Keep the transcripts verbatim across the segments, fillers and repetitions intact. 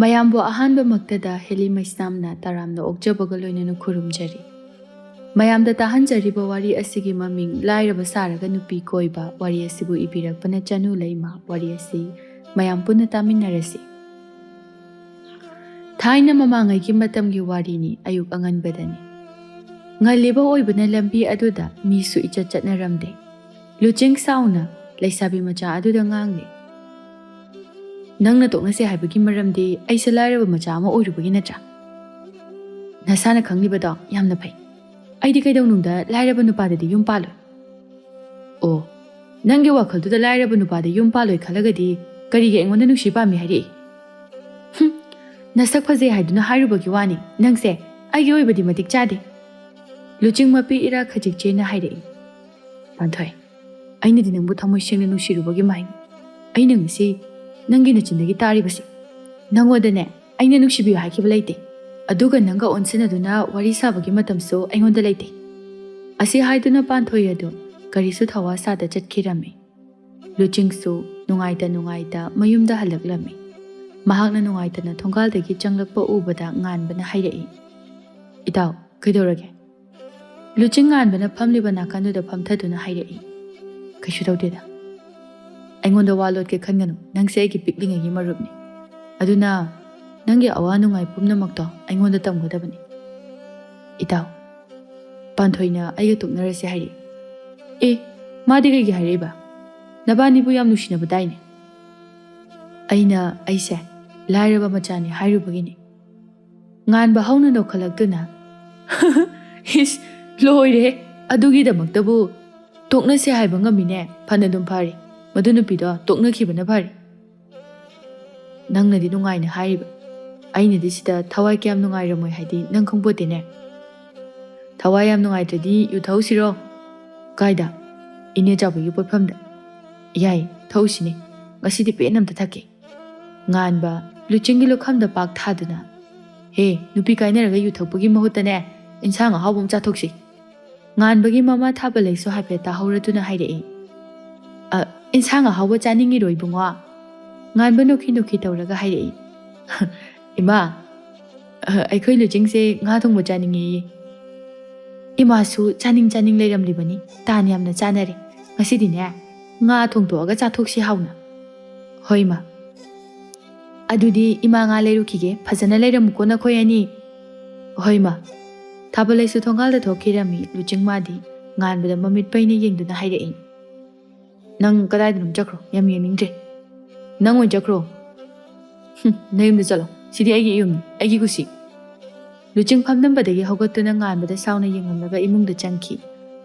ꯃꯌꯥꯝꯕꯨ ꯑꯍꯥꯟꯕꯃꯛꯇꯗ ꯍꯦꯂꯤ ꯃꯩꯁꯅꯥꯝꯅ ꯇꯔꯥꯝꯅ ꯑꯣꯛꯆꯕꯒ ꯂꯣꯏꯅꯅ ꯈꯨꯔꯨꯝꯖꯔꯤ꯫ ꯃꯌꯥꯝꯗ ꯇꯥꯍꯟꯖꯔꯤꯕ ꯋꯥꯔꯤ ꯑꯁꯤꯒꯤ ꯃꯃꯤꯡ ꯂꯥꯏꯔꯕ ꯁꯥꯔꯒ ꯅꯨꯄꯤ ꯀꯣꯏꯕ꯫ ꯋꯥꯔꯤ ꯑꯁꯤꯕꯨ ꯏꯕꯤꯔꯛꯄꯅ ꯆꯅꯨ ꯂꯩꯃ꯫ ꯋꯥꯔꯤ ꯑꯁꯤ ꯃꯌꯥꯝ ꯄꯨꯟꯅ ꯇꯥꯃꯤꯟꯅꯔꯁꯤ꯫ ꯊꯥꯏꯅ ꯃꯃꯥꯡꯉꯩꯒꯤ ꯃꯇꯝꯒꯤ ꯋꯥꯔꯤꯅꯤ꯫ ꯑꯌꯨꯛ ꯑꯉꯟꯕꯗꯅꯤ꯫ ꯉꯜꯂꯤꯕ ꯑꯣꯏꯕꯅ ꯂꯝꯕꯤ ꯑꯗꯨꯗ ꯃꯤꯁꯨ ꯏꯆꯠ ꯆꯠꯅꯔꯝꯗꯦ꯫ ꯂꯨꯆꯤꯡ ꯁꯥꯎꯅ ꯂꯩꯁꯥꯕꯤ ꯃꯆꯥ ꯑꯗꯨꯗ ꯉꯥꯡꯂꯦ, "ꯅꯪꯅ ꯇꯣꯛꯅꯁꯦ ꯍꯥꯏꯕꯒꯤ ꯃꯔꯝꯗꯤ ꯑꯩꯁꯦ ꯂꯥꯏꯔꯕ ꯃꯆꯥ ꯑꯃ ꯑꯣꯏꯔꯨꯕꯒꯤ ꯅꯠꯇ꯭ꯔꯥ? ꯅꯁꯥꯅ ꯈꯪꯂꯤꯕꯗꯣ ꯌꯥꯝꯅ ꯐꯩ꯫ ꯑꯩꯗꯤ ꯀꯩꯗꯧꯅꯨꯡꯗ ꯂꯥꯏꯔꯕ ꯅꯨꯄꯥꯗꯗꯤ ꯌꯨꯝ ꯄꯥꯜꯂꯣꯏ꯫" "ꯑꯣ, ꯅꯪꯒꯤ ꯋꯥꯈꯜꯗꯨꯗ ꯂꯥꯏꯔꯕ ꯅꯨꯄꯥꯗ ꯌꯨꯝ ꯄꯥꯜꯂꯣꯏ ꯈꯜꯂꯒꯗꯤ ꯀꯔꯤꯒꯤ ꯑꯩꯉꯣꯟꯗ ꯅꯨꯡꯁꯤ ꯄꯥꯝꯃꯤ ꯍꯥꯏꯔꯛꯏ?" "ꯍꯨꯝ, ꯅꯁꯛ ꯐꯖꯩ ꯍꯥꯏꯗꯨꯅ ꯍꯥꯏꯔꯨꯕꯒꯤ ꯋꯥꯅꯤ꯫ ꯅꯪꯁꯦ ꯑꯩꯒꯤ ꯑꯣꯏꯕꯗꯤ ꯃꯇꯤꯛ ꯆꯥꯗꯦ꯫" ꯂꯨꯆꯤꯡ ꯃꯄꯤ ꯏꯔꯥ ꯈꯖꯤꯛ ꯆꯦꯅ ꯍꯥꯏꯔꯛꯏ, "ꯄꯥꯟꯊꯣꯏ, ꯑꯩꯅꯗꯤ ꯅꯪꯕꯨ ꯊꯃꯣꯏ ꯁꯦꯡꯅ ꯅꯨꯡꯁꯤꯔꯨꯕꯒꯤ ꯃꯍꯩꯅꯤ꯫ ꯑꯩꯅ ꯉꯁꯤ ꯅꯪꯒꯤ ꯅꯆꯤꯟꯗꯒꯤ ꯇꯥꯔꯤꯕꯁꯤ꯫ ꯅꯪꯉꯣꯟꯗꯅꯦ ꯑꯩꯅ ꯅꯨꯡꯁꯤꯕꯤꯌꯨ ꯍꯥꯏꯈꯤꯕ ꯂꯩꯇꯦ꯫ ꯑꯗꯨꯒ ꯅꯪꯒ ꯑꯣꯟꯁꯤꯟꯅꯗꯨꯅ ꯋꯥꯔꯤ ꯁꯥꯕꯒꯤ ꯃꯇꯝꯁꯨ ꯑꯩꯉꯣꯟꯗ ꯂꯩꯇꯦ꯫" ꯑꯁꯤ ꯍꯥꯏꯗꯨꯅ ꯄꯥꯟꯊꯣꯏ ꯑꯗꯨ ꯀꯔꯤꯁꯨ ꯊꯋꯥ ꯁꯥꯗ ꯆꯠꯈꯤꯔꯝꯃꯤ꯫ ꯂꯨꯆꯤꯡꯁꯨ ꯅꯨꯡꯉꯥꯏꯇ ꯅꯨꯡꯉꯥꯏꯇ ꯃꯌꯨꯝꯗ ꯍꯜꯂꯛꯂꯝꯃꯤ꯫ ꯃꯍꯥꯛꯅ ꯅꯨꯡꯉꯥꯏꯇꯅ ꯊꯣꯡꯒꯥꯜꯗꯒꯤ ꯆꯪꯂꯛꯄ ꯎꯕꯗ ꯉꯥꯟꯕꯅ ꯍꯥꯏꯔꯛꯏ, "ꯏꯇꯥꯎ, ꯀꯩꯗꯧꯔꯒꯦ?" ꯂꯨꯆꯤꯡ ꯉꯥꯟꯕꯅ ꯐꯝꯂꯤꯕ ꯅꯥꯀꯟꯗꯨꯗ ꯐꯝꯊꯗꯨꯅ ꯍꯥꯏꯔꯛꯏ, "ꯀꯩꯁꯨ ꯇꯧꯗꯦꯗ꯫ ꯑꯩꯉꯣꯟꯗ ꯋꯥ ꯂꯣꯠꯀꯦ ꯈꯟꯒꯅꯨ, ꯅꯪꯁꯦ ꯑꯩꯒꯤ ꯄꯤꯛꯂꯤꯉꯩꯒꯤ ꯃꯔꯨꯞꯅꯤ꯫ ꯑꯗꯨꯅ ꯅꯪꯒꯤ ꯑꯋꯥ ꯅꯨꯡꯉꯥꯏ ꯄꯨꯝꯅꯃꯛꯇꯣ ꯑꯩꯉꯣꯟꯗ ꯇꯝꯒꯗꯕꯅꯤ꯫" "ꯏꯇꯥꯎ, ꯄꯥꯟꯊꯣꯏꯅ ꯑꯩꯒ ꯇꯣꯛꯅꯔꯁꯦ ꯍꯥꯏꯔꯛꯏ꯫" "ꯑꯦ, ꯃꯥꯗꯤ ꯀꯩꯒꯤ ꯍꯥꯏꯔꯛꯏꯕ? ꯅꯕꯥꯅꯤꯕꯨ ꯌꯥꯝ ꯅꯨꯡꯁꯤꯅꯕꯗꯥꯏꯅꯦ?" "ꯑꯩꯅ ꯑꯩꯁꯦ ꯂꯥꯏꯔꯕ ꯃꯆꯥꯅꯤ ꯍꯥꯏꯔꯨꯕꯒꯤꯅꯤ꯫" ꯉꯥꯟꯕ ꯍꯧꯅ ꯅꯣꯛꯈꯠꯂꯛꯇꯨꯅ, "ꯏꯁ, ꯂꯣꯏꯔꯦ! ꯑꯗꯨꯒꯤꯗꯃꯛꯇꯕꯨ ꯇꯣꯛꯅꯁꯦ ꯍꯥꯏꯕ ꯉꯝꯃꯤꯅꯦ꯫ ꯐꯅꯗꯨꯝ ꯐꯔꯦ꯫ ꯃꯗꯨ ꯅꯨꯄꯤꯗꯣ ꯇꯣꯛꯅꯈꯤꯕꯅ ꯐꯔꯦ꯫" "ꯅꯪꯅꯗꯤ ꯅꯨꯡꯉꯥꯏꯅ ꯍꯥꯏꯔꯤꯕ꯫ ꯑꯩꯅꯗꯤ ꯁꯤꯗ ꯊꯋꯥꯏ ꯀꯌꯥꯝ ꯅꯨꯡꯉꯥꯏꯔꯝꯃꯣꯏ ꯍꯥꯏꯗꯤ ꯅꯪ ꯈꯪꯄꯣꯠꯇꯦꯅꯦ꯫ ꯊꯋꯥꯏ ꯌꯥꯝ ꯅꯨꯡꯉꯥꯏꯇ꯭ꯔꯗꯤ ꯌꯨ ꯊꯛꯎꯁꯤꯔꯣ?" "ꯀꯥꯏꯗ?" "ꯏꯅꯦ ꯆꯥꯎꯕꯤꯒꯤ ꯄꯣꯠꯐꯝꯗ꯫" "ꯌꯥꯏ, ꯊꯛꯎꯁꯤꯅꯦ꯫ ꯉꯁꯤꯗꯤ ꯄꯦꯟꯅ ꯑꯝꯇ ꯊꯛꯀꯦ꯫" ꯉꯥꯟꯕ ꯂꯨꯆꯤꯡꯒꯤ ꯂꯨꯈꯝꯗ ꯄꯥꯛ ꯊꯥꯗꯨꯅ, "ꯍꯦ, ꯅꯨꯄꯤ ꯀꯥꯏꯅꯔꯒ ꯌꯨ ꯊꯛꯄꯒꯤ ꯃꯍꯨꯠꯇꯅꯦ, ꯏꯟꯁꯥꯡ ꯑꯍꯥꯎꯕ ꯑꯃ ꯆꯥꯊꯣꯛꯁꯤ꯫" ꯉꯥꯟꯕꯒꯤ ꯃꯃꯥ ꯊꯥꯕꯂꯩꯁꯨ ꯍꯥꯏꯐꯦꯠ ꯇꯥꯍꯧꯔꯗꯨꯅ ꯍꯥꯏꯔꯛꯏ, "ꯑ, ꯏꯟꯁꯥꯡ ꯑꯍꯥꯎꯕ ꯆꯥꯅꯤꯡꯉꯤꯔꯣ ꯏꯕꯨꯡꯉꯣ?" ꯉꯥꯟꯕ ꯅꯣꯛꯈꯤ ꯅꯣꯛꯈꯤ ꯇꯧꯔꯒ ꯍꯥꯏꯔꯛꯏ, "ꯏꯃꯥ, ꯑ, ꯑꯩꯈꯣꯏ ꯂꯨꯆꯤꯡꯁꯦ ꯉꯥ ꯊꯣꯡꯕ ꯆꯥꯅꯤꯡꯉꯦꯌꯦ꯫" ꯏꯃꯥꯁꯨ ꯆꯥꯅꯤꯡ ꯆꯥꯅꯤꯡ ꯂꯩꯔꯝꯂꯤꯕꯅꯤ꯫ ꯇꯥꯟ ꯌꯥꯝꯅ ꯆꯥꯅꯔꯦ꯫ "ꯉꯁꯤꯗꯤꯅꯦ, ꯉꯥ ꯊꯣꯡꯗꯣꯛꯑꯒ ꯆꯥꯊꯣꯛꯁꯤ ꯍꯥꯎꯅ꯫" "ꯍꯣꯏ, ꯏꯃꯥ꯫" "ꯑꯗꯨꯗꯤ ꯏꯃꯥ ꯉꯥ ꯂꯩꯔꯨꯈꯤꯒꯦ꯫ ꯐꯖꯅ ꯂꯩꯔꯝꯃꯨꯀꯣ ꯅꯈꯣꯏ ꯑꯅꯤ꯫" "ꯍꯣꯏ, ꯏꯃꯥ꯫" ꯊꯥꯕꯜ ꯂꯩꯁꯨ ꯊꯣꯡꯒꯥꯜꯗ ꯊꯣꯛꯈꯤꯔꯝꯃꯤ꯫ ꯂꯨꯆꯤꯡ ꯃꯥꯗꯤ ꯉꯥꯟꯕꯗ ꯃꯃꯤꯠ ꯄꯩꯅ ꯌꯦꯡꯗꯨꯅ ꯍꯥꯏꯔꯛꯏ, "ꯅꯪ ꯀꯗꯥꯏꯗꯅꯣꯝ ꯆꯠꯈ꯭ꯔꯣ, ꯌꯥꯝ ꯌꯦꯡꯅꯤꯡꯗ꯭ꯔꯦ꯫ ꯅꯪ ꯑꯣꯏꯅ ꯆꯠꯈ꯭ꯔꯣ꯫ ꯍꯨꯝ, ꯅꯌꯨꯝꯗ ꯆꯠꯂꯣ꯫ ꯁꯤꯗꯤ ꯑꯩꯒꯤ ꯌꯨꯝꯅꯤ, ꯑꯩꯒꯤ ꯀꯨꯁꯤ꯫" ꯂꯨꯆꯤꯡ ꯐꯝꯂꯝꯕꯗꯒꯤ ꯍꯧꯒꯠꯇꯨꯅ ꯉꯥꯟꯕꯗ ꯁꯥꯎꯅ ꯌꯦꯡꯂꯝꯂꯒ ꯏꯃꯨꯡꯗ ꯆꯪꯈꯤ꯫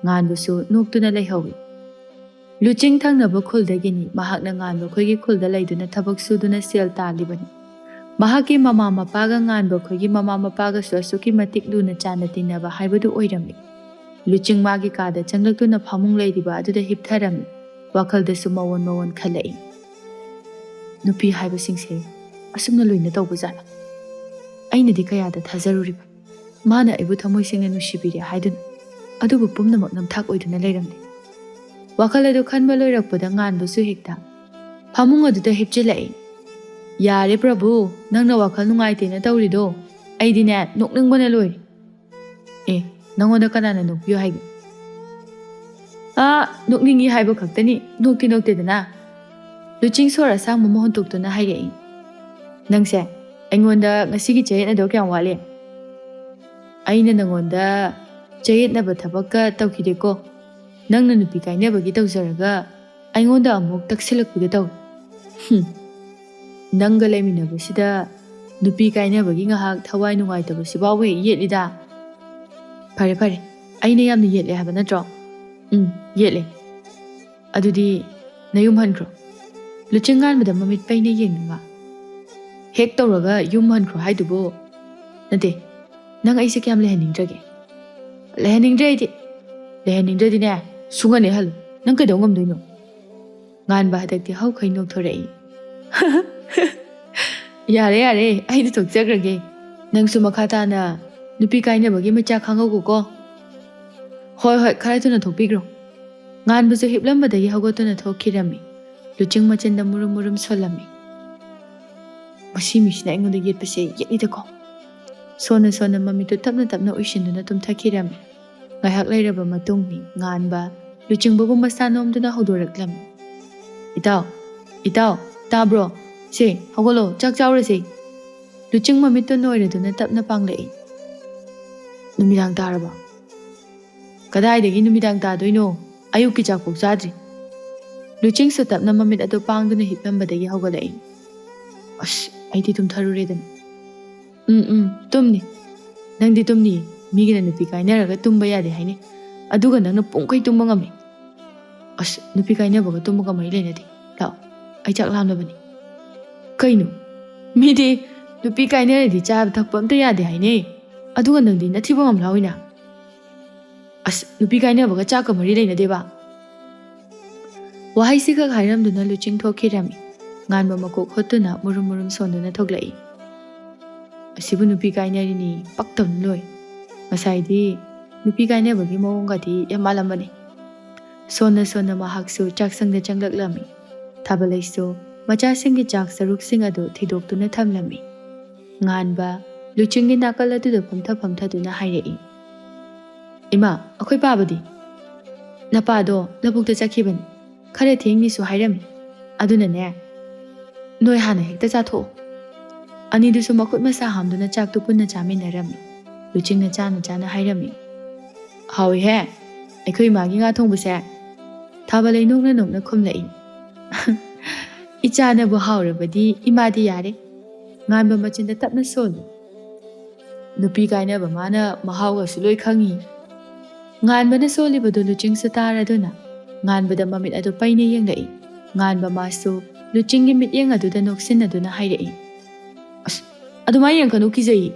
ꯉꯥꯟꯕꯁꯨ ꯅꯣꯛꯇꯨꯅ ꯂꯩꯍꯧꯏ꯫ ꯂꯨꯆꯤꯡ ꯊꯪꯅꯕ ꯈꯨꯜꯗꯒꯤꯅꯤ꯫ ꯃꯍꯥꯛꯅ ꯉꯥꯟꯕ ꯈꯣꯏꯒꯤ ꯈꯨꯜꯗ ꯂꯩꯗꯨꯅ ꯊꯕꯛ ꯁꯨꯗꯨꯅ ꯁꯦꯜ ꯇꯥꯜꯂꯤꯕꯅꯤ꯫ ꯃꯍꯥꯛꯀꯤ ꯃꯃꯥ ꯃꯄꯥꯒ ꯉꯥꯟꯕ ꯈꯣꯏꯒꯤ ꯃꯃꯥ ꯃꯄꯥꯒꯁꯨ ꯑꯁꯨꯛꯀꯤ ꯃꯇꯤꯛ ꯂꯨꯅ ꯆꯥꯟꯅ ꯇꯤꯟꯅꯕ ꯍꯥꯏꯕꯗꯨ ꯑꯣꯏꯔꯝꯃꯤ꯫ ꯂꯨꯆꯤꯡ ꯃꯥꯒꯤ ꯀꯥꯗ ꯆꯪꯂꯛꯇꯨꯅ ꯐꯃꯨꯡ ꯂꯩꯔꯤꯕ ꯑꯗꯨꯗ ꯍꯤꯞꯊꯔꯝꯃꯤ꯫ ꯋꯥꯈꯜꯗꯁꯨ ꯃꯑꯣꯟ ꯃꯑꯣꯟ ꯈꯜꯂꯛꯏ꯫ "ꯅꯨꯄꯤ ꯍꯥꯏꯕꯁꯤꯡꯁꯦ ꯑꯁꯨꯝꯅ ꯂꯣꯏꯅ ꯇꯧꯕꯖꯥꯠꯂ? ꯑꯩꯅꯗꯤ ꯀꯌꯥꯗ ꯊꯥꯖꯔꯨꯔꯤꯕ꯫ ꯃꯥꯅ ꯑꯩꯕꯨ ꯊꯃꯣꯏ ꯁꯦꯡꯅ ꯅꯨꯡꯁꯤꯕꯤꯔꯦ ꯍꯥꯏꯗꯨꯅ ꯑꯗꯨꯕꯨ ꯄꯨꯝꯅꯃꯛ ꯅꯝꯊꯥꯛ ꯑꯣꯏꯗꯨꯅ ꯂꯩꯔꯝꯂꯦ꯫" ꯋꯥꯈꯜ ꯑꯗꯨ ꯈꯟꯕ ꯂꯣꯏꯔꯛꯄꯗ ꯉꯥꯟꯕꯁꯨ ꯍꯦꯛꯇ ꯐꯃꯨꯡ ꯑꯗꯨꯗ ꯍꯤꯞꯆꯤꯜꯂꯛꯏ꯫ "ꯌꯥꯔꯦ ꯄ꯭ꯔꯚꯨ, ꯅꯪꯅ ꯋꯥꯈꯜ ꯅꯨꯡꯉꯥꯏꯇꯦꯅ ꯇꯧꯔꯤꯗꯣ꯫ ꯑꯩꯗꯤꯅꯦ, ꯅꯣꯛꯅꯤꯡꯕꯅ ꯂꯣꯏꯔꯦ꯫" "ꯑꯦ, ꯅꯪꯉꯣꯟꯗ ꯀꯅꯥꯅ ꯅꯣꯛꯄꯤꯌꯨ ꯍꯥꯏꯒꯦ?" "ꯑꯥ, ꯅꯣꯛꯅꯤꯡꯉꯤ ꯍꯥꯏꯕ ꯈꯛꯇꯅꯤ, ꯅꯣꯛꯇꯤ ꯅꯣꯛꯇꯦꯗꯅ꯫" ꯂꯨꯆꯤꯡ ꯁꯣꯔ ꯑꯁꯥꯡꯕ ꯑꯃ ꯍꯣꯟꯇꯣꯛꯇꯨꯅ ꯍꯥꯏꯔꯛꯏ꯫ "ꯅꯪꯁꯦ ꯑꯩꯉꯣꯟꯗ ꯉꯁꯤꯒꯤ ꯆꯌꯦꯠꯅꯗꯧ ꯀꯌꯥꯝ ꯋꯥꯠꯂꯤ? ꯑꯩꯅ ꯅꯪꯉꯣꯟꯗ ꯆꯌꯦꯠꯅꯕ ꯊꯕꯛꯀ ꯇꯧꯈꯤꯗꯦꯀꯣ꯫ ꯅꯪꯅ ꯅꯨꯄꯤ ꯀꯥꯏꯅꯕꯒꯤ ꯇꯧꯖꯔꯒ ꯑꯩꯉꯣꯟꯗ ꯑꯃꯨꯛ ꯇꯛꯁꯤꯜꯂꯛꯄꯤꯒ ꯇꯧꯏ꯫ ꯍꯨꯝ, ꯅꯪꯒ ꯂꯩꯃꯤꯟꯅꯕꯁꯤꯗ ꯅꯨꯄꯤ ꯀꯥꯏꯅꯕꯒꯤ ꯉꯥꯏꯍꯥꯛ ꯊꯋꯥꯏ ꯅꯨꯡꯉꯥꯏꯇꯕꯁꯤꯐꯥꯎꯕ ꯍꯦꯛ ꯌꯦꯠꯂꯤꯗ꯫ ꯐꯔꯦ, ꯐꯔꯦ, ꯑꯩꯅ ꯌꯥꯝꯅ ꯌꯦꯠꯂꯦ ꯍꯥꯏꯕ ꯅꯠꯇ꯭ꯔꯣ? ꯎꯝ, ꯌꯦꯠꯂꯦ꯫ ꯑꯗꯨꯗꯤ ꯅꯌꯨꯝ ꯍꯟꯈ꯭ꯔꯣ꯫" ꯂꯨꯆꯤꯡ ꯉꯥꯟꯕꯗ ꯃꯃꯤꯠ ꯄꯩꯅ ꯌꯦꯡꯗꯨꯅ, "ꯍꯦꯛ ꯇꯧꯔꯒ ꯌꯨꯝ ꯍꯟꯈ꯭ꯔꯣ ꯍꯥꯏꯗꯨꯕꯨ? ꯅꯠꯇꯦ, ꯅꯪ ꯑꯩꯁꯦ ꯀꯌꯥꯝ ꯂꯩꯍꯟꯅꯤꯡꯗ꯭ꯔꯒꯦ?" "ꯂꯩꯍꯟꯅꯤꯡꯗ꯭ꯔꯦ ꯑꯩꯗꯤ꯫ ꯂꯩꯍꯟꯅꯤꯡꯗ꯭ꯔꯗꯤꯅꯦ, ꯁꯨꯡꯍꯟ ꯍꯦꯛ ꯍꯜꯂꯨ꯫ ꯅꯪ ꯀꯩꯗꯧ ꯉꯝꯗꯣꯏꯅꯣ?" ꯉꯥꯟꯕ ꯍꯟꯗꯛꯇꯤ ꯍꯧꯈꯩ ꯅꯣꯛꯊꯣꯔꯛꯏ꯫ "ꯌꯥꯔꯦ, ꯌꯥꯔꯦ, ꯑꯩꯗꯤ ꯊꯣꯛꯆꯈ꯭ꯔꯒꯦ꯫ ꯅꯪꯁꯨ ꯃꯈꯥ ꯇꯥꯅ ꯅꯨꯄꯤ ꯀꯥꯏꯅꯕꯒꯤ ꯃꯩꯆꯥꯛ ꯈꯥꯡꯍꯧꯒꯣꯀꯣ꯫" "ꯍꯣꯏ, ꯍꯣꯏ, ꯈꯔ ꯊꯨꯅ ꯊꯣꯛꯄꯤꯈ꯭ꯔꯣ꯫" ꯉꯥꯟꯕꯁꯨ ꯍꯤꯞꯂꯝꯕꯗꯒꯤ ꯍꯧꯒꯠꯇꯨꯅ ꯊꯣꯛꯈꯤꯔꯝꯃꯤ꯫ ꯂꯨꯆꯤꯡ ꯃꯆꯤꯟꯗ ꯃꯨꯔꯨꯝ ꯃꯨꯔꯨꯝ ꯁꯣꯜꯂꯝꯃꯤ꯫ ꯃꯁꯤ ꯃꯤꯁꯤꯅ ꯑꯩꯉꯣꯟꯗ ꯌꯦꯠꯄꯁꯦ ꯌꯦꯠꯂꯤꯗꯀꯣ꯫ ꯁꯣꯟꯅ ꯁꯣꯟꯅ ꯃꯃꯤꯠꯇꯨ ꯇꯞꯅ ꯇꯞꯅ ꯎꯏꯁꯤꯟꯗꯨꯅ ꯇꯨꯝꯊꯈꯤꯔꯝꯃꯤ꯫ ꯉꯥꯏꯍꯥꯛ ꯂꯩꯔꯕ ꯃꯇꯨꯡ ꯉꯥꯟꯕ ꯂꯨꯆꯤꯡꯕꯕꯨ ꯃꯁꯥ ꯅꯣꯝꯗꯨꯅ ꯍꯧꯗꯣꯔꯛꯂꯝꯃꯤ꯫ "ꯏꯇꯥꯎ, ꯏꯇꯥꯎ, ꯇꯥꯕ꯭ꯔꯣ? ꯁꯦ, ꯍꯧꯒꯠꯂꯣ, ꯆꯥꯛ ꯆꯥꯎꯔꯁꯦ!" ꯂꯨꯆꯤꯡ ꯃꯃꯤꯠꯇꯨ ꯅꯣꯏꯔꯗꯨꯅ ꯇꯞꯅ ꯄꯥꯡꯂꯛꯏ꯫ "ꯅꯨꯃꯤꯗꯥꯡ ꯇꯥꯔꯕ?" "ꯀꯗꯥꯏꯗꯒꯤ ꯅꯨꯃꯤꯗꯥꯡ ꯇꯥꯗꯣꯏꯅꯣ? ꯑꯌꯨꯛꯀꯤ ꯆꯥꯛꯐꯥꯎ ꯆꯥꯗ꯭ꯔꯤ꯫" ꯂꯨꯆꯤꯡꯁꯨ ꯇꯞꯅ ꯃꯃꯤꯠ ꯑꯗꯨ ꯄꯥꯡꯗꯨꯅ ꯍꯤꯞꯂꯝꯕꯗꯒꯤ ꯍꯧꯒꯠꯂꯛꯏ꯫ "ꯑꯁ, ꯑꯩꯗꯤ ꯇꯨꯝꯊꯔꯨꯔꯦꯗꯅ꯫" "ꯎꯝ, ꯎꯝ, ꯇꯨꯝꯅꯤ꯫ ꯅꯪꯗꯤ ꯇꯨꯝꯅꯤ꯫ ꯃꯤꯒꯤꯅ ꯅꯨꯄꯤ ꯀꯥꯏꯅꯔꯒ ꯇꯨꯝꯕ ꯌꯥꯗꯦ ꯍꯥꯏꯅꯩ꯫ ꯑꯗꯨꯒ ꯅꯪꯅ ꯄꯨꯡꯈꯩ ꯇꯨꯝꯕ ꯉꯝꯃꯤ꯫" "ꯑꯁ, ꯅꯨꯄꯤ ꯀꯥꯏꯅꯕꯒ ꯇꯨꯝꯕꯒ ꯃꯔꯤ ꯂꯩꯅꯗꯦ꯫ ꯂꯥꯛꯑꯣ, ꯑꯩ ꯆꯥꯛ ꯂꯥꯝꯂꯕꯅꯤ꯫" "ꯀꯩꯅꯣ? ꯃꯤꯗꯤ ꯅꯨꯄꯤ ꯀꯥꯏꯅꯔꯗꯤ ꯆꯥꯕ ꯊꯛꯄ ꯑꯝꯇ ꯌꯥꯗꯦ ꯍꯥꯏꯅꯩ꯫ ꯑꯗꯨꯒ ꯅꯪꯗꯤ ꯅꯊꯤꯕꯣꯡ ꯌꯥꯝ ꯂꯥꯎꯏꯅ꯫" "ꯑꯁ, ꯅꯨꯄꯤ ꯀꯥꯏꯅꯕꯒ ꯆꯥꯛꯀ ꯃꯔꯤ ꯂꯩꯅꯗꯦꯕ꯫" ꯋꯥꯍꯩꯁꯤꯈꯛ ꯍꯥꯏꯔꯝꯗꯨꯅ ꯂꯨꯆꯤꯡ ꯊꯣꯛꯈꯤꯔꯝꯃꯤ꯫ ꯉꯥꯟꯕ ꯃꯀꯣꯛ ꯍꯣꯠꯇꯨꯅ ꯃꯨꯔꯨꯝ ꯃꯨꯔꯨꯝ ꯁꯣꯟꯗꯨꯅ ꯊꯣꯛꯂꯛꯏ꯫ "ꯑꯁꯤꯕꯨ ꯅꯨꯄꯤ ꯀꯥꯏꯅꯔꯤꯅꯤ, ꯄꯛꯇꯕꯅ ꯂꯣꯏ꯫ ꯉꯁꯥꯏꯗꯤ ꯅꯨꯄꯤ ꯀꯥꯏꯅꯕꯒꯤ ꯃꯑꯣꯡꯒꯗꯤ ꯌꯥꯝ ꯃꯥꯜꯂꯝꯕꯅꯤ꯫" ꯁꯣꯟꯅ ꯁꯣꯟꯅ ꯃꯍꯥꯛꯁꯨ ꯆꯥꯛꯁꯪꯗ ꯆꯪꯂꯛꯂꯝꯃꯤ꯫ ꯊꯥꯕꯂꯩꯁꯨ ꯃꯆꯥꯁꯤꯡꯒꯤ ꯆꯥꯛ ꯁꯔꯨꯛꯁꯤꯡ ꯑꯗꯨ ꯊꯤꯗꯣꯛꯇꯨꯅ ꯊꯝꯂꯝꯃꯤ꯫ ꯉꯥꯟꯕ ꯂꯨꯆꯤꯡꯒꯤ ꯅꯥꯀꯜ ꯑꯗꯨꯗ ꯐꯝꯊ ꯐꯝꯊꯗꯨꯅ ꯍꯥꯏꯔꯛꯏ, "ꯏꯃꯥ, ꯑꯩꯈꯣꯏ ꯄꯥꯕꯗꯤ?" "ꯅꯄꯥꯗꯣ ꯂꯧꯕꯨꯛꯇ ꯆꯠꯈꯤꯕꯅꯤ꯫ ꯈꯔ ꯊꯦꯡꯅꯤꯁꯨ ꯍꯥꯏꯔꯝꯃꯤ꯫ ꯑꯗꯨꯅꯅꯦ, ꯅꯣꯏ ꯍꯥꯟꯅ ꯍꯦꯛꯇ ꯆꯥꯊꯣꯛꯑꯣ꯫" ꯑꯅꯤꯗꯨꯁꯨ ꯃꯈꯨꯠ ꯃꯁꯥ ꯍꯥꯝꯗꯨꯅ ꯆꯥꯛꯇꯨ ꯄꯨꯟꯅ ꯆꯥꯃꯤꯟꯅꯔꯝꯃꯤ꯫ ꯂꯨꯆꯤꯡꯅ ꯆꯥꯅ ꯆꯥꯅ ꯍꯥꯏꯔꯝꯃꯤ, "ꯍꯥꯎꯏꯍꯦ, ꯑꯩꯈꯣꯏ ꯏꯃꯥꯒꯤ ꯉꯥ ꯊꯣꯡꯕꯁꯦ꯫" ꯊꯥꯕꯂꯩ ꯅꯣꯛꯅ ꯅꯣꯛꯅ ꯈꯨꯝꯂꯛꯏ꯫ "ꯏꯆꯥꯅꯕꯨ ꯍꯥꯎꯔꯕꯗꯤ ꯏꯃꯥꯗꯤ ꯌꯥꯔꯦ꯫" ꯉꯥꯟꯕ ꯃꯆꯤꯟꯗ ꯇꯞꯅ ꯁꯣꯜꯂꯤ꯫ "ꯅꯨꯄꯤ ꯀꯥꯏꯅꯕ ꯃꯥꯅ ꯃꯍꯥꯎꯒꯁꯨ ꯂꯣꯏ ꯈꯪꯉꯤ꯫" ꯉꯥꯟꯕꯅ ꯁꯣꯜꯂꯤꯕꯗꯨ ꯂꯨꯆꯤꯡꯁꯨ ꯇꯥꯔꯗꯨꯅ ꯉꯥꯟꯕꯗ ꯃꯃꯤꯠ ꯑꯗꯨ ꯄꯩꯅ ꯌꯦꯡꯂꯛꯏ꯫ ꯉꯥꯟꯕ ꯃꯥꯁꯨ ꯂꯨꯆꯤꯡꯒꯤ ꯃꯤꯠꯌꯦꯡ ꯑꯗꯨꯗ ꯅꯣꯛꯁꯤꯟꯅꯗꯨꯅ ꯍꯥꯏꯔꯛꯏ, "ꯑꯁ, ꯑꯗꯨꯃꯥꯏꯅ ꯌꯦꯡꯀꯅꯨ, ꯀꯤꯖꯩ꯫"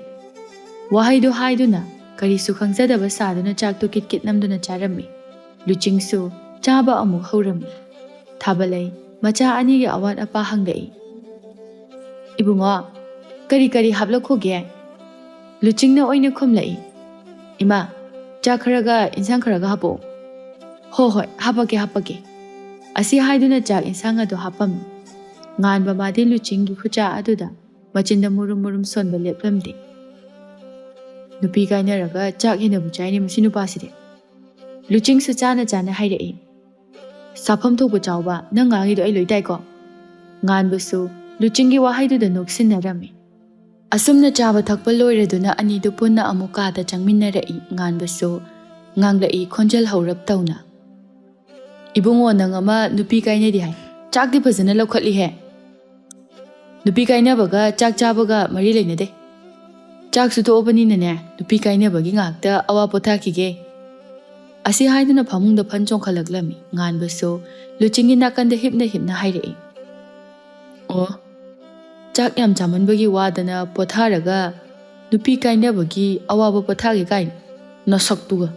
ꯋꯥꯍꯩꯗꯨ ꯍꯥꯏꯗꯨꯅ ꯀꯔꯤꯁꯨ ꯈꯪꯖꯗꯕ ꯁꯥꯗꯨꯅ ꯆꯥꯛꯇꯨ ꯀꯤꯠ ꯀꯤꯠ ꯅꯝꯗꯨꯅ ꯆꯥꯔꯝꯃꯤ꯫ ꯂꯨꯆꯤꯡꯁꯨ ꯆꯥꯕ ꯑꯃꯨꯛ ꯍꯧꯔꯝꯃꯤ꯫ ꯊꯥꯕꯂꯩ ꯃꯆꯥ ꯑꯅꯤꯒꯤ ꯑꯋꯥꯠ ꯑꯄꯥ ꯍꯪꯂꯛꯏ꯫ "ꯏꯕꯨꯡꯉꯣ, ꯀꯔꯤ ꯀꯔꯤ ꯍꯥꯞꯂꯛꯈꯣꯒꯦ?" ꯂꯨꯆꯤꯡꯅ ꯑꯣꯏꯅ ꯈꯨꯝꯂꯛꯏ꯫ "ꯏꯃꯥ, ꯆꯥꯛ ꯈꯔꯒ ꯏꯟꯁꯥꯡ ꯈꯔꯒ ꯍꯥꯞꯄꯛꯑꯣ꯫" "ꯍꯣ ꯍꯣꯏ, ꯍꯥꯞꯄꯛꯀꯦ, ꯍꯥꯞꯄꯛꯀꯦ꯫" ꯑꯁꯤ ꯍꯥꯏꯗꯨꯅ ꯆꯥꯛ ꯏꯟꯁꯥꯡ ꯑꯗꯨ ꯍꯥꯞꯄꯝꯃꯤ꯫ ꯉꯥꯟꯕ ꯃꯥꯗꯤ ꯂꯨꯆꯤꯡꯒꯤ ꯈꯨꯆꯥ ꯑꯗꯨꯗ ꯃꯆꯤꯟꯗ ꯃꯨꯔꯨꯝ ꯃꯨꯔꯨꯝ ꯁꯣꯟꯕ ꯂꯦꯞꯂꯝꯗꯦ꯫ "ꯅꯨꯄꯤ ꯀꯥꯏꯅꯔꯒ ꯆꯥꯛ ꯍꯦꯟꯅꯕꯨ ꯆꯥꯏꯅꯦ ꯃꯁꯤ ꯅꯨꯄꯥꯁꯤꯗꯤ"꯫ ꯂꯨꯆꯤꯡꯁꯨ ꯆꯥꯅ ꯆꯥꯅ ꯍꯥꯏꯔꯛꯏ꯫ "ꯆꯥꯐꯝ ꯊꯣꯛꯄ ꯆꯥꯎꯕ, ꯅꯪ ꯉꯥꯡꯉꯤꯗꯣ ꯑꯩ ꯂꯣꯏ ꯇꯥꯏꯀꯣ"꯫ ꯉꯥꯟꯕꯁꯨ ꯂꯨꯆꯤꯡꯒꯤ ꯋꯥꯍꯩꯗꯨꯗ ꯅꯣꯛꯁꯤꯟꯅꯔꯝꯃꯤ꯫ ꯑꯁꯨꯝꯅ ꯆꯥꯕ ꯊꯛꯄ ꯂꯣꯏꯔꯗꯨꯅ ꯑꯅꯤꯗꯨ ꯄꯨꯟꯅ ꯑꯃꯨꯛ ꯀꯥꯗ ꯆꯪꯃꯤꯟꯅꯔꯛꯏ꯫ ꯉꯥꯟꯕꯁꯨ ꯉꯥꯡꯂꯛꯏ ꯈꯣꯟꯖꯦꯜ ꯍꯧꯔꯞ ꯇꯧꯅ꯫ "ꯏꯕꯨꯡꯉꯣ, ꯅꯪ ꯑꯃ ꯅꯨꯄꯤ ꯀꯥꯏꯅꯗꯦ ꯍꯥꯏ꯫ ꯆꯥꯛꯇꯤ ꯐꯖꯅ ꯂꯧꯈꯠꯂꯤꯍꯦ꯫ ꯅꯨꯄꯤ ꯀꯥꯏꯅꯕꯒ ꯆꯥꯛ ꯆꯥꯕꯒ ꯃꯔꯤ ꯂꯩꯅꯗꯦ꯫ ꯆꯥꯛꯁꯨ ꯇꯣꯛꯑꯕꯅꯤꯅꯅꯦ, ꯅꯨꯄꯤ ꯀꯥꯏꯅꯕꯒꯤ ꯉꯥꯏꯍꯥꯛꯇ ꯑꯋꯥ ꯄꯣꯊꯥꯈꯤꯒꯦ"꯫ ꯑꯁꯤ ꯍꯥꯏꯗꯨꯅ ꯐꯃꯨꯡꯗ ꯐꯟ ꯆꯣꯡꯈꯠꯂꯛꯂꯝꯃꯤ꯫ ꯉꯥꯟꯕꯁꯨ ꯂꯨꯆꯤꯡꯒꯤ ꯅꯥꯀꯟꯗ ꯍꯤꯞꯅ ꯍꯤꯞꯅ ꯍꯥꯏꯔꯛꯏ꯫ "ꯑꯣ, ꯆꯥꯛ ꯌꯥꯝ ꯆꯥꯃꯟꯕꯒꯤ ꯋꯥꯗꯅ ꯄꯣꯊꯥꯔꯒ ꯅꯨꯄꯤ ꯀꯥꯏꯅꯕꯒꯤ ꯑꯋꯥꯕ ꯄꯣꯊꯥꯒꯦ ꯀꯥꯏꯅ? ꯅꯁꯛꯇꯨꯒ꯫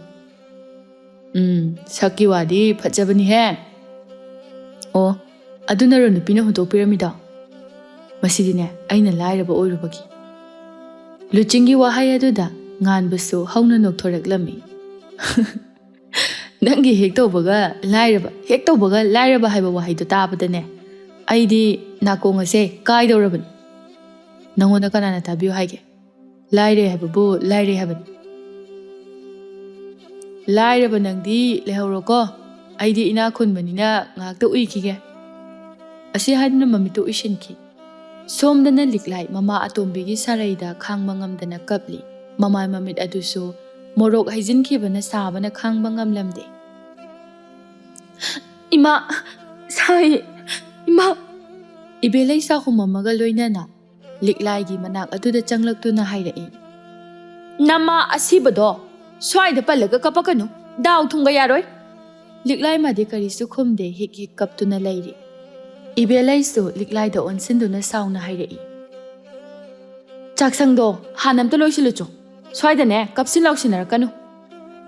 ꯎꯝ, ꯁꯛꯀꯤ ꯋꯥꯗꯤ ꯐꯖꯕꯅꯤꯍꯦ꯫ ꯑꯣ, ꯑꯗꯨꯅꯔꯣ ꯅꯨꯄꯤꯅ ꯍꯨꯟꯗꯣꯛꯄꯤꯔꯝꯃꯤꯗꯣ? ꯃꯁꯤꯗꯤꯅꯦ, ꯑꯩꯅ ꯂꯥꯏꯔꯕ ꯑꯣꯏꯔꯨꯕꯒꯤ"꯫ ꯂꯨꯆꯤꯡꯒꯤ ꯋꯥꯍꯩ ꯑꯗꯨꯗ ꯉꯥꯟꯕꯁꯨ ꯍꯧꯅ ꯅꯣꯛꯊꯣꯔꯛꯂꯝꯃꯤ꯫ "ꯅꯪꯒꯤ ꯍꯦꯛ ꯇꯧꯕꯒ ꯂꯥꯏꯔꯕ, ꯍꯦꯛ ꯇꯧꯕꯒ ꯂꯥꯏꯔꯕ ꯍꯥꯏꯕ ꯋꯥꯍꯩꯗꯣ ꯇꯥꯕꯗꯅꯦ, ꯑꯩꯗꯤ ꯅꯥꯀꯣꯡ ꯑꯁꯦ ꯀꯥꯏꯗꯧꯔꯕꯅꯤ꯫ ꯅꯪꯉꯣꯟꯗ ꯀꯅꯥꯅ ꯇꯥꯕꯤꯌꯨ ꯍꯥꯏꯒꯦ? ꯂꯥꯏꯔꯦ ꯍꯥꯏꯕꯕꯨ ꯂꯥꯏꯔꯦ ꯍꯥꯏꯕꯅꯤ꯫ ꯂꯥꯏꯔꯕ ꯅꯪꯗꯤ ꯂꯩꯍꯧꯔꯣꯀꯣ, ꯑꯩꯗꯤ ꯏꯅꯥꯛ ꯈꯨꯟꯕꯅꯤꯅ ꯉꯥꯏꯍꯥꯛꯇ ꯎꯏꯈꯤꯒꯦ"꯫ ꯑꯁꯤ ꯍꯥꯏꯗꯨꯅ ꯃꯃꯤꯠꯇꯨ ꯎꯏꯁꯤꯟꯈꯤ꯫ ꯁꯣꯝꯗꯅ ꯂꯤꯛꯂꯥꯏ ꯃꯃꯥ ꯑꯇꯣꯝꯕꯤꯒꯤ ꯁꯥꯔꯩꯗ ꯈꯥꯡꯕ ꯉꯝꯗꯅ ꯀꯞꯂꯤ꯫ ꯃꯃꯥꯏ ꯃꯃꯤꯠ ꯑꯗꯨꯁꯨ ꯃꯣꯔꯣꯛ ꯍꯩꯖꯤꯟꯈꯤꯕꯅ ꯁꯥꯕꯅ ꯈꯥꯡꯕ ꯉꯝꯂꯝꯗꯦ꯫ "ꯏꯃꯥ! ꯁꯥꯏ! ꯏꯃꯥ!" ꯏꯕꯦꯂꯩ ꯆꯥꯛꯈꯨꯝ ꯑꯃꯒ ꯂꯣꯏꯅꯅ ꯂꯤꯛꯂꯥꯏꯒꯤ ꯃꯅꯥꯛ ꯑꯗꯨꯗ ꯆꯪꯂꯛꯇꯨꯅ ꯍꯥꯏꯔꯛꯏ꯫ "ꯅꯃꯥ ꯑꯁꯤꯕꯗꯣ ꯁ꯭ꯋꯥꯏꯗ ꯄꯜꯂꯒ ꯀꯞꯄꯛꯀꯅꯨ, ꯗꯥꯎ ꯊꯨꯝꯒ ꯌꯥꯔꯣꯏ"꯫ ꯂꯤꯛꯂꯥꯏ ꯃꯥꯗꯤ ꯀꯔꯤꯁꯨ ꯈꯨꯝꯗꯦ, ꯍꯤꯛ ꯍꯤꯛ ꯀꯞꯇꯨꯅ ꯂꯩꯔꯤ꯫ ꯏꯕꯦꯂꯩꯁꯨ ꯂꯤꯛꯂꯥꯏꯗ ꯑꯣꯟꯁꯤꯟꯗꯨꯅ ꯁꯥꯎꯅ ꯍꯥꯏꯔꯛꯏ꯫ "ꯆꯥꯛꯁꯪꯗꯣ ꯍꯥꯟꯅ ꯑꯝꯇ ꯂꯣꯏꯁꯤꯜꯂꯨꯆꯣ, ꯁ꯭ꯋꯥꯏꯗꯅꯦ ꯀꯞꯁꯤꯟ ꯂꯥꯎꯁꯤꯟꯅꯔꯛꯀꯅꯨ"꯫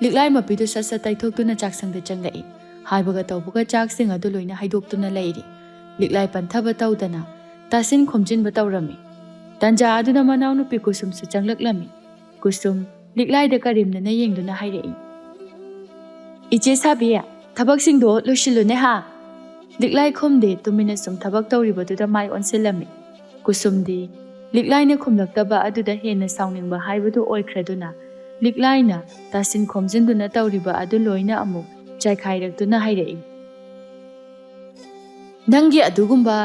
ꯂꯤꯛꯂꯥꯏ ꯃꯄꯤꯗꯨ ꯁꯠ ꯁꯠ ꯇꯩꯊꯣꯛꯇꯨꯅ ꯆꯥꯛꯁꯪꯗ ꯆꯪꯂꯛꯏ꯫ ꯍꯥꯏꯕꯒ ꯇꯧꯕꯒ ꯆꯥꯛꯁꯤꯡ ꯑꯗꯨ ꯂꯣꯏꯅ ꯍꯩꯗꯣꯛꯇꯨꯅ ꯂꯩꯔꯤ꯫ ꯂꯤꯛꯂꯥꯏ ꯄꯟꯊꯕ ꯇꯧꯗꯅ ꯇꯥꯁꯤꯟ ꯈꯣꯝꯖꯤꯟꯕ ꯇꯧꯔꯝꯃꯤ꯫ ꯇꯟꯖꯥ ꯑꯗꯨꯗ ꯃꯅꯥꯎꯅꯨꯄꯤ ꯀꯨꯁꯨꯝꯁꯨ ꯆꯪꯂꯛꯂꯝꯃꯤ꯫ ꯀꯨꯁꯨꯝ ꯂꯤꯛꯂꯥꯏꯗ ꯀꯔꯦꯝꯅꯅ ꯌꯦꯡꯗꯨꯅ ꯍꯥꯏꯔꯛꯏ꯫ "ꯏꯆꯦ ꯁꯥꯕꯤ, ꯊꯕꯛꯁꯤꯡꯗꯣ ꯂꯣꯏꯁꯤꯜꯂꯨꯅꯦ ꯍꯥ"꯫ ꯂꯤꯛꯂꯥꯏ ꯈꯨꯝꯗꯦ, ꯇꯨꯃꯤꯟꯅ ꯁꯨꯝ ꯊꯕꯛ ꯇꯧꯔꯤꯕꯗꯨꯗ ꯃꯥꯏ ꯑꯣꯟꯁꯤꯜꯂꯝꯃꯤ꯫ ꯀꯨꯁꯨꯝꯗꯤ ꯂꯤꯛꯂꯥꯏꯅ ꯈꯨꯝꯂꯛꯇꯕ ꯑꯗꯨꯗ ꯍꯦꯟꯅ ꯁꯥꯎꯅꯤꯡꯕ ꯍꯥꯏꯕꯗꯨ ꯑꯣꯏꯈ꯭ꯔꯗꯨꯅ, ꯂꯤꯛꯂꯥꯏꯅ ꯇꯥꯁꯤꯟ ꯈꯣꯝꯖꯤꯟꯗꯨꯅ ꯇꯧꯔꯤꯕ ꯑꯗꯨ ꯂꯣꯏꯅ ꯑꯃꯨꯛ ꯆꯥꯏꯈꯥꯏꯔꯛꯇꯨꯅ ꯍꯥꯏꯔꯛꯏ, "ꯅꯪꯒꯤ ꯑꯗꯨꯒꯨꯝꯕ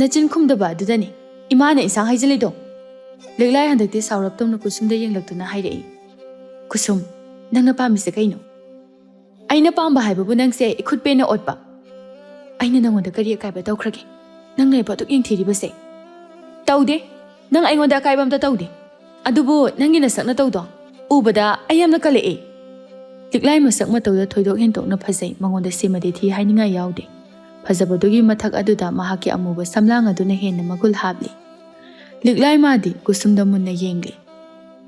ꯅꯆꯤꯟ ꯈꯨꯝꯗꯕ ꯑꯗꯨꯗꯅꯤ ꯏꯃꯥꯅ ꯏꯟꯁꯥꯡ ꯍꯩꯖꯤꯜꯂꯤꯗꯣ!" ꯂꯤꯛꯂꯥꯏ ꯍꯟꯗꯛꯇꯤ ꯁꯥꯎꯔꯞ ꯇꯧꯅ ꯀꯨꯁꯨꯝꯗ ꯌꯦꯡꯂꯛꯇꯨꯅ ꯍꯥꯏꯔꯛꯏ, "ꯀꯨꯁꯨꯝ, ꯅꯪꯅ ꯄꯥꯝꯃꯤꯁꯦ ꯀꯩꯅꯣ?" "ꯑꯩꯅ ꯄꯥꯝꯕ ꯍꯥꯏꯕꯕꯨ ꯅꯪꯁꯦ ꯏꯈꯨꯠ ꯄꯦꯟꯅ ꯑꯣꯠꯄ꯫ ꯑꯩꯅ ꯅꯪꯉꯣꯟꯗ ꯀꯔꯤ ꯑꯀꯥꯏꯕ ꯇꯧꯈ꯭ꯔꯒꯦ? ꯅꯪ ꯂꯩꯕ ꯑꯗꯨꯛ ꯌꯦꯡꯊꯤꯔꯤꯕꯁꯦ?" "ꯇꯧꯗꯦ꯫ ꯅꯪ ꯑꯩꯉꯣꯟꯗ ꯑꯀꯥꯏꯕ ꯑꯝꯇ ꯇꯧꯗꯦ꯫ ꯑꯗꯨꯕꯨ ꯅꯪꯒꯤ ꯅꯁꯛ ꯅꯇꯧꯗꯣ ꯎꯕꯗ ꯑꯩ ꯌꯥꯝꯅ ꯀꯜꯂꯛꯑꯦ꯫" ꯂꯤꯛꯂꯥꯏ ꯃꯁꯛ ꯃꯇꯧꯗ ꯊꯣꯏꯗꯣꯛ ꯍꯦꯟꯗꯣꯛꯅ ꯐꯖꯩ, ꯃꯉꯣꯟꯗ ꯁꯤꯃꯗꯤ ꯊꯤ ꯍꯥꯏꯅꯤꯡꯉꯥꯏ ꯌꯥꯎꯗꯦ꯫ ꯐꯖꯕꯗꯨꯒꯤ ꯃꯊꯛ ꯑꯗꯨꯗ ꯃꯍꯥꯛꯀꯤ ꯑꯃꯨꯕ ꯁꯝꯂꯥꯡ ꯑꯗꯨꯅ ꯍꯦꯟꯅ ꯃꯒꯨꯜ ꯍꯥꯞꯂꯤ꯫ ꯂꯤꯛꯂꯥꯏ ꯃꯥꯗꯤ ꯀꯨꯁꯨꯝꯗ ꯃꯨꯟꯅ ꯌꯦꯡꯂꯤ꯫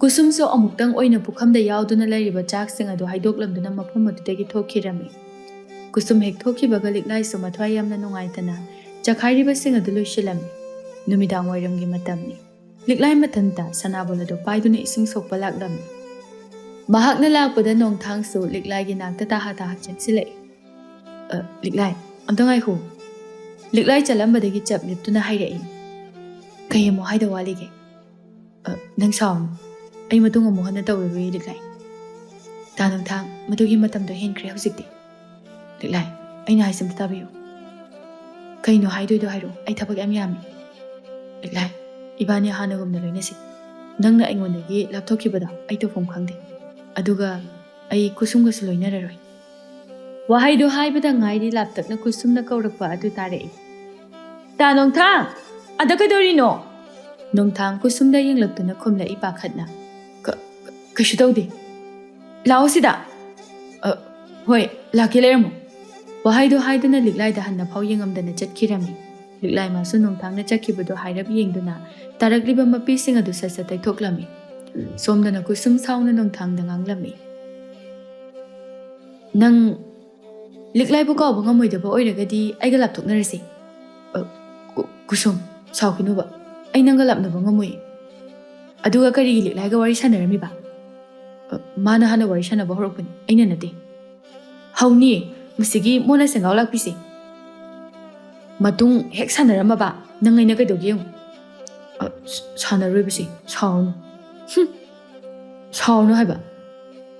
ꯀꯨꯁꯨꯝꯁꯨ ꯑꯃꯨꯛꯇꯪ ꯑꯣꯏꯅ ꯄꯨꯈꯝꯗ ꯌꯥꯎꯗꯨꯅ ꯂꯩꯔꯤꯕ ꯆꯥꯛꯁꯤꯡ ꯑꯗꯨ ꯍꯩꯗꯣꯛꯂꯝꯗꯨꯅ ꯃꯐꯝ ꯑꯗꯨꯗꯒꯤ ꯊꯣꯛꯈꯤꯔꯝꯃꯤ꯫ ꯀꯨꯁꯨꯝ ꯍꯦꯛ ꯊꯣꯛꯈꯤꯕꯒ ꯂꯤꯛꯂꯥꯏꯁꯨ ꯃꯊ꯭ꯋꯥꯏ ꯌꯥꯝꯅ ꯅꯨꯡꯉꯥꯏꯇꯅ ꯆꯈꯥꯏꯔꯤꯕꯁꯤꯡ ꯑꯗꯨ ꯂꯣꯏꯁꯤꯜꯂꯝꯃꯤ꯫ ꯅꯨꯃꯤꯗꯥꯡ ꯋꯥꯏꯔꯝꯒꯤ ꯃꯇꯝꯅꯤ꯫ ꯂꯤꯛꯂꯥꯏ ꯃꯊꯟꯇ ꯁꯅꯥꯕꯨꯜ ꯑꯗꯨ ꯄꯥꯏꯗꯨꯅ ꯏꯁꯤꯡ ꯁꯣꯛꯄ ꯂꯥꯛꯂꯝꯃꯤ꯫ ꯃꯍꯥꯛꯅ ꯂꯥꯛꯄꯗ ꯅꯣꯡꯊꯥꯡꯁꯨ ꯂꯤꯛꯂꯥꯏꯒꯤ ꯅꯥꯛꯇ ꯇꯥꯍꯥ ꯇꯥꯍꯥ ꯆꯦꯟꯁꯤꯜꯂꯛꯏ꯫ "ꯑ, ꯂꯤꯛꯂꯥꯏ, ꯑꯝꯇ ꯉꯥꯏꯈꯣ꯫" ꯂꯤꯛꯂꯥꯏ ꯆꯠꯂꯝꯕꯗꯒꯤ ꯆꯞ ꯂꯦꯞꯇꯨꯅ ꯍꯥꯏꯔꯛꯏ꯫ "ꯀꯩ ꯑꯃꯨꯛ ꯍꯥꯏꯗꯧ ꯋꯥꯠꯂꯤꯒꯦ?" "ꯑ, ꯅꯪ ꯁꯥꯎꯅꯨ꯫ ꯑꯩ ꯃꯇꯨꯡ ꯑꯃꯨꯛ ꯍꯟꯅ ꯇꯧꯔꯔꯣꯏꯌꯦ, ꯂꯤꯛꯂꯥꯏ꯫" "ꯇꯥ ꯅꯣꯡꯊꯥꯡ, ꯃꯗꯨꯒꯤ ꯃꯇꯝꯗꯣ ꯍꯦꯟꯈ꯭ꯔꯦ ꯍꯧꯖꯤꯛꯇꯤ꯫" "ꯂꯤꯛꯂꯥꯏ, ꯑꯩꯅ ꯍꯥꯏꯁꯦ ꯑꯝꯇ ꯇꯥꯕꯤꯌꯨ꯫" "ꯀꯩꯅꯣ ꯍꯥꯏꯗꯣꯏꯗꯣ ꯍꯥꯏꯔꯛꯑꯣ, ꯑꯩ ꯊꯕꯛ ꯌꯥꯝ ꯌꯥꯝꯃꯤ꯫" "ꯂꯤꯛꯂꯥꯏ, ꯏꯕꯥꯅꯤ ꯍꯥꯟꯅꯒꯨꯝꯅ ꯂꯣꯏꯅꯁꯤ꯫ ꯅꯪꯅ ꯑꯩꯉꯣꯟꯗꯒꯤ ꯂꯥꯞꯊꯣꯛꯈꯤꯕꯗꯣ ꯑꯩ ꯇꯧꯐꯝ ꯈꯪꯗꯦ꯫ ꯑꯗꯨꯒ ꯑꯩ ꯀꯨꯁꯨꯝꯒꯁꯨ ꯂꯣꯏꯅꯔꯔꯣꯏ꯫" ꯋꯥꯍꯩꯗꯨ ꯍꯥꯏꯕꯗ ꯉꯥꯏꯔꯤ ꯂꯥꯞꯇꯛꯅ ꯀꯨꯁꯨꯝꯅ ꯀꯧꯔꯛꯄ ꯑꯗꯨ ꯇꯥꯔꯛꯏ꯫ "ꯇꯥ ꯅꯣꯡꯊꯥꯡ, ꯑꯗ ꯀꯩꯗꯧꯔꯤꯅꯣ?" ꯅꯣꯡꯊꯥꯡ ꯀꯨꯁꯨꯝꯗ ꯌꯦꯡꯂꯛꯇꯨꯅ ꯈꯨꯝꯂꯛꯏ ꯄꯥꯈꯠꯅ꯫ "ꯀ-, ꯀ-, ꯀꯩꯁꯨ ꯇꯧꯗꯦ꯫ ꯂꯥꯛꯑꯣ ꯁꯤꯗ꯫" "ꯑ, ꯍꯣꯏ, ꯂꯥꯛꯀꯦ, ꯂꯩꯔꯝꯃꯣ꯫" ꯋꯥꯍꯩꯗꯨ ꯍꯥꯏꯗꯨꯅ ꯂꯤꯛꯂꯥꯏꯗ ꯍꯟꯅ ꯐꯥꯎ ꯌꯦꯡꯉꯝꯗꯅ ꯆꯠꯈꯤꯔꯝꯃꯤ꯫ ꯂꯤꯛꯂꯥꯏ ꯃꯥꯁꯨ ꯅꯣꯡꯊꯥꯡꯅ ꯆꯠꯈꯤꯕꯗꯨ ꯍꯥꯏꯔꯞ ꯌꯦꯡꯗꯨꯅ ꯇꯥꯔꯛꯂꯤꯕ ꯃꯄꯤꯁꯤꯡ ꯑꯗꯨ ꯁꯠ ꯁꯠ ꯇꯩꯊꯣꯛꯂꯝꯃꯤ꯫ ꯁꯣꯝꯗꯅ ꯀꯨꯁꯨꯝ ꯁꯥꯎꯅ ꯅꯣꯡꯊꯥꯡꯗ ꯉꯥꯡꯂꯝꯃꯤ꯫ "ꯅꯪ ꯂꯤꯛꯂꯥꯏꯕꯨ ꯀꯥꯎꯕ ꯉꯝꯃꯣꯏꯗꯕ ꯑꯣꯏꯔꯒꯗꯤ ꯑꯩꯒ ꯂꯥꯞꯊꯣꯛꯅꯔꯁꯤ꯫" "ꯑ, ꯀꯨ-, ꯀꯨꯁꯨꯝ, ꯁꯥꯎꯈꯤꯅꯨꯕ꯫ ꯑꯩ ꯅꯪꯒ ꯂꯥꯞꯅꯕ ꯉꯝꯃꯣꯏ꯫" "ꯑꯗꯨꯒ ꯀꯔꯤꯒꯤ ꯂꯤꯛꯂꯥꯏꯒ ꯋꯥꯔꯤ ꯁꯥꯟꯅꯔꯝꯃꯤꯕ?" "ꯑ, ꯃꯥꯅ ꯍꯥꯟꯅ ꯋꯥꯔꯤ ꯁꯥꯟꯅꯕ ꯍꯧꯔꯛꯄꯅꯤ, ꯑꯩꯅ ꯅꯠꯇꯦ꯫" "ꯍꯧꯅꯤ, ꯃꯁꯤꯒꯤ ꯃꯣꯟꯅ ꯁꯦꯡꯒꯥꯎ ꯂꯥꯛꯄꯤꯁꯦ꯫ ꯃꯇꯨꯡ ꯍꯦꯛ ꯁꯥꯟꯅꯔꯝꯃꯕ, ꯅꯪ ꯑꯩꯅ ꯀꯩꯗꯧꯒꯦ ꯌꯦꯡꯉꯨ꯫" "ꯑ, ꯁꯥꯟꯅꯔꯣꯏꯕꯁꯤ ꯁꯥꯎꯅꯨ꯫ ꯍꯨꯝ꯫ ꯁꯥꯎꯅꯨ ꯍꯥꯏꯕ꯫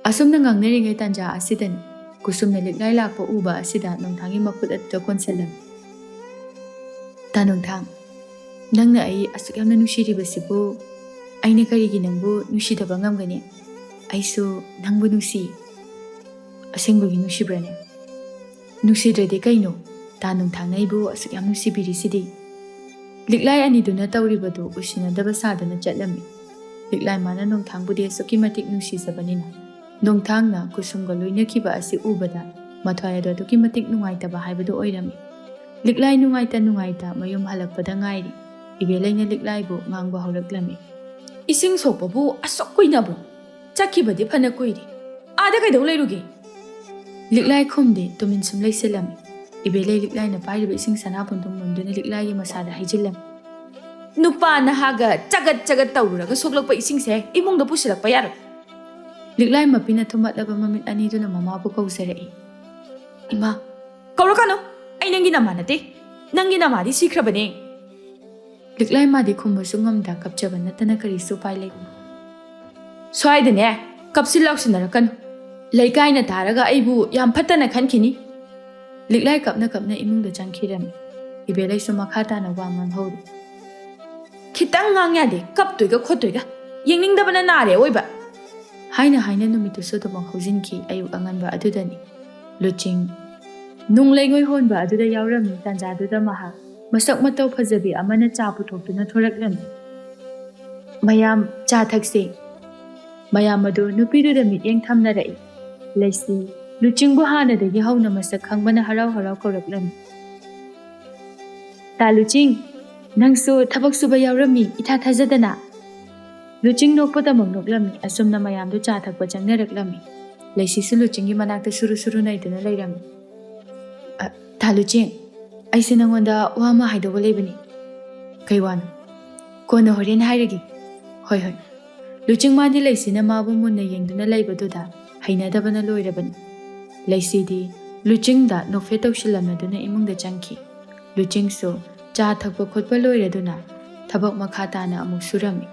ꯑꯁꯨꯝꯅ ꯉꯥꯡꯅꯔꯤꯉꯩ ꯇꯥꯟꯖꯥ ꯑꯁꯤꯗꯅꯤ ꯀꯨꯁꯨꯝꯅ ꯂꯤꯛꯂꯥꯏ ꯂꯥꯛꯄ ꯎꯕ ꯑꯁꯤꯗ ꯅꯣꯡꯊꯥꯡꯒꯤ ꯃꯈꯨꯠ ꯑꯗꯨꯗ ꯀꯣꯟꯁꯤꯜꯂꯝꯃꯤ꯫ "ꯇꯥ ꯅꯣꯡꯊꯥꯡ, ꯅꯪꯅ ꯑꯩ ꯑꯁꯨꯛ ꯌꯥꯝꯅ ꯅꯨꯡꯁꯤꯔꯤꯕꯁꯤꯕꯨ ꯑꯩꯅ ꯀꯔꯤꯒꯤ ꯅꯪꯕꯨ ꯅꯨꯡꯁꯤꯗꯕ ꯉꯝꯒꯅꯤ? ꯑꯩꯁꯨ ꯅꯪꯕꯨ ꯅꯨꯡꯁꯤ꯫ ꯑꯁꯦꯡꯕꯒꯤ ꯅꯨꯡꯁꯤꯕ꯭ꯔꯅꯦ? ꯅꯨꯡꯁꯤꯗ꯭ꯔꯗꯤ ꯀꯩꯅꯣ? ꯇꯥ ꯅꯣꯡꯊꯥꯡꯅ ꯑꯩꯕꯨ ꯑꯁꯨꯛ ꯌꯥꯝ ꯅꯨꯡꯁꯤꯕꯤꯔꯤꯁꯤꯗꯤ?" ꯂꯤꯛꯂꯥꯏ ꯑꯅꯤꯗꯨꯅ ꯇꯧꯔꯤꯕꯗꯨ ꯎꯁꯤꯟꯅꯗꯕ ꯁꯥꯗꯨꯅ ꯆꯠꯂꯝꯃꯤ꯫ ꯂꯤꯛꯂꯥꯏ ꯃꯥꯅ ꯅꯣꯡꯊꯥꯡꯕꯨꯗꯤ ꯑꯁꯨꯛꯀꯤ ꯃꯇꯤꯛ ꯅꯨꯡꯁꯤꯖꯕꯅꯤꯅ, ꯅꯣꯡꯊꯥꯡꯅ ꯀꯨꯁꯨꯝꯒ ꯂꯣꯏꯅꯈꯤꯕ ꯑꯁꯤ ꯎꯕꯗ ꯃꯊ꯭ꯋꯥꯏ ꯑꯗꯨ ꯑꯗꯨꯛꯀꯤ ꯃꯇꯤꯛ ꯅꯨꯡꯉꯥꯏꯇꯕ ꯍꯥꯏꯕꯗꯨ ꯑꯣꯏꯔꯝꯃꯤ꯫ ꯂꯤꯛꯂꯥꯏ ꯅꯨꯡꯉꯥꯏꯇ ꯅꯨꯡꯉꯥꯏꯇ ꯃꯌꯨꯝ ꯍꯜꯂꯛꯄꯗ ꯉꯥꯏꯔꯤ꯫ ꯏꯕꯦꯂꯩꯅ ꯂꯤꯛꯂꯥꯏꯕꯨ ꯉꯥꯡꯕ ꯍꯧꯔꯛꯂꯝꯃꯤ꯫ "ꯏꯁꯤꯡ ꯁꯣꯛꯄꯕꯨ ꯑꯁꯨꯛ ꯀꯨꯏꯅꯕ꯭ꯔꯣ? ꯆꯠꯈꯤꯕꯗꯤ ꯐꯅ ꯀꯨꯏꯔꯦ꯫ ꯑꯥꯗ ꯀꯩꯗꯧ ꯂꯩꯔꯨꯒꯦ?" ꯂꯤꯛꯂꯥꯏ ꯈꯨꯝꯗꯦ, ꯇꯨꯃꯤꯟ ꯁꯨꯝ ꯂꯩꯁꯤꯜꯂꯝꯃꯤ꯫ ꯏꯕꯦꯂꯩ ꯂꯤꯛꯂꯥꯏꯅ ꯄꯥꯏꯔꯤꯕ ꯏꯁꯤꯡ ꯁꯅꯥꯕꯨꯟꯗꯨ ꯃꯨꯟꯗꯨꯅ ꯂꯤꯛꯂꯥꯏꯒꯤ ꯃꯁꯥꯗ ꯍꯩꯖꯤꯜꯂꯝꯃꯤ꯫ "ꯅꯨꯄꯥ ꯅꯍꯥꯒ ꯆꯒꯠ ꯆꯒꯠ ꯇꯧꯔꯨꯔꯒ ꯁꯣꯛꯂꯛꯄ ꯏꯁꯤꯡꯁꯦ ꯏꯃꯨꯡꯗ ꯄꯨꯁꯤꯜꯂꯛꯄ ꯌꯥꯔꯣꯏ꯫" ꯂꯤꯛꯂꯥꯏ ꯃꯄꯤꯅ ꯊꯨꯝꯃꯠꯂꯕ ꯃꯃꯤꯠ ꯑꯅꯤꯗꯨꯅ ꯃꯃꯥꯕꯨ ꯀꯧꯖꯔꯛꯏ꯫ "ꯏꯃꯥ!" "ꯀꯧꯔꯛꯀꯅꯨ꯫ ꯑꯩ ꯅꯪꯒꯤ ꯅꯃꯥ ꯅꯠꯇꯦ꯫ ꯅꯪꯒꯤ ꯅꯃꯥꯗꯤ ꯁꯤꯈ꯭ꯔꯕꯅꯦ꯫" ꯂꯤꯛꯂꯥꯏ ꯃꯥꯗꯤ ꯈꯨꯝꯕꯁꯨ ꯉꯝꯗ ꯀꯞꯆꯕ ꯅꯠꯇꯅ ꯀꯔꯤꯁꯨ ꯎꯄꯥꯏ ꯂꯩ꯫ "ꯁ꯭ꯋꯥꯏꯗꯅꯦ ꯀꯞꯁꯤꯟ ꯂꯥꯎꯁꯤꯟꯅꯔꯛꯀꯅꯨ꯫ ꯂꯩꯀꯥꯏꯅ ꯇꯥꯔꯒ ꯑꯩꯕꯨ ꯌꯥꯝ ꯐꯠꯇꯅ ꯈꯟꯈꯤꯅꯤ꯫" ꯂꯤꯛꯂꯥꯏ ꯀꯞꯅ ꯀꯞꯅ ꯏꯃꯨꯡꯗ ꯆꯪꯈꯤꯔꯝꯃꯤ꯫ ꯏꯕꯦꯂꯩꯁꯨ ꯃꯈꯥ ꯇꯥꯅ ꯋꯥ ꯉꯥꯡꯍꯧꯔꯤ꯫ "ꯈꯤꯇꯪ ꯉꯥꯡ ꯌꯥꯗꯦ, ꯀꯞꯇꯣꯏꯒ ꯈꯣꯠꯇꯣꯏꯒ꯫ ꯌꯦꯡꯅꯤꯡꯗꯕꯅ ꯅꯥꯔꯦ ꯑꯑꯣꯏꯕ꯫" ꯍꯥꯏꯅ ꯍꯥꯏꯅ ꯅꯨꯃꯤꯠꯇꯨꯁꯨ ꯑꯗꯨꯃꯛ ꯍꯧꯖꯤꯟꯈꯤ꯫ ꯑꯌꯨꯛ ꯑꯉꯟꯕ ꯑꯗꯨꯗꯅꯤ ꯂꯨꯆꯤꯡ ꯅꯨꯡ ꯂꯩꯉꯣꯏ ꯍꯣꯟꯕ ꯑꯗꯨꯗ ꯌꯥꯎꯔꯝꯃꯤ꯫ ꯇꯥꯟꯖꯥꯗꯨꯗ ꯃꯍꯥꯛ ꯃꯁꯛ ꯃꯇꯧ ꯐꯖꯕꯤ ꯑꯃꯅ ꯆꯥ ꯄꯨꯊꯣꯛꯇꯨꯅ ꯊꯣꯔꯛꯂꯝꯃꯤ꯫ "ꯃꯌꯥꯝ ꯆꯥ ꯊꯛꯁꯤ꯫" ꯃꯌꯥꯝ ꯑꯗꯨ ꯅꯨꯄꯤꯗꯨꯗ ꯃꯤꯠꯌꯦꯡ ꯊꯝꯅꯔꯛꯏ꯫ ꯂꯩꯁꯤ ꯂꯨꯆꯤꯡꯕꯨ ꯍꯥꯟꯅꯗꯒꯤ ꯍꯧꯅ ꯃꯁꯛ ꯈꯪꯕꯅ ꯍꯔꯥꯎ ꯍꯔꯥꯎ ꯀꯧꯔꯛꯂꯝꯃꯤ꯫ "ꯇꯥ ꯂꯨꯆꯤꯡ, ꯅꯪꯁꯨ ꯊꯕꯛ ꯁꯨꯕ ꯌꯥꯎꯔꯝꯃꯤ ꯏꯊꯥ ꯊꯥꯖꯗꯅ꯫" ꯂꯨꯆꯤꯡ ꯅꯣꯛꯄꯗꯃꯛ ꯅꯣꯛꯂꯝꯃꯤ꯫ ꯑꯁꯨꯝꯅ ꯃꯌꯥꯝꯗꯨ ꯆꯥ ꯊꯛꯄ ꯆꯪꯅꯔꯛꯂꯝꯃꯤ꯫ ꯂꯩꯁꯤꯁꯨ ꯂꯨꯆꯤꯡꯒꯤ ꯃꯅꯥꯛꯇ ꯁꯨꯔꯨ ꯁꯨꯔꯨ ꯅꯩꯗꯨꯅ ꯂꯩꯔꯝꯃꯤ꯫ "ꯑ, ꯇꯥ ꯂꯨꯆꯤꯡ, ꯑꯩꯁꯦ ꯅꯪꯉꯣꯟꯗ ꯋꯥ ꯑꯃ ꯍꯥꯏꯗꯧꯕ ꯂꯩꯕꯅꯤ꯫" "ꯀꯩ ꯋꯥꯅꯣ?" "ꯀꯣꯟꯅ ꯍꯣꯔꯦꯟ ꯍꯥꯏꯔꯒꯦ꯫" "ꯍꯣꯏ, ꯍꯣꯏ꯫" ꯂꯨꯆꯤꯡ ꯃꯥꯗꯤ ꯂꯩꯁꯤꯅ ꯃꯥꯕꯨ ꯃꯨꯟꯅ ꯌꯦꯡꯗꯨꯅ ꯂꯩꯕꯗꯨꯗ ꯍꯩꯅꯗꯕꯅ ꯂꯣꯏꯔꯕꯅꯤ꯫ ꯂꯩꯁꯤꯗꯤ ꯂꯨꯆꯤꯡꯗ ꯅꯣꯛꯐꯦꯠ ꯇꯧꯁꯤꯜꯂꯝꯂꯗꯨꯅ ꯏꯃꯨꯡꯗ ꯆꯪꯈꯤ꯫ ꯂꯨꯆꯤꯡꯁꯨ ꯆꯥ ꯊꯛꯄ ꯈꯣꯠꯄ ꯂꯣꯏꯔꯗꯨꯅ ꯊꯕꯛ ꯃꯈꯥ ꯇꯥꯅ ꯑꯃꯨꯛ ꯁꯨꯔꯝꯃꯤ꯫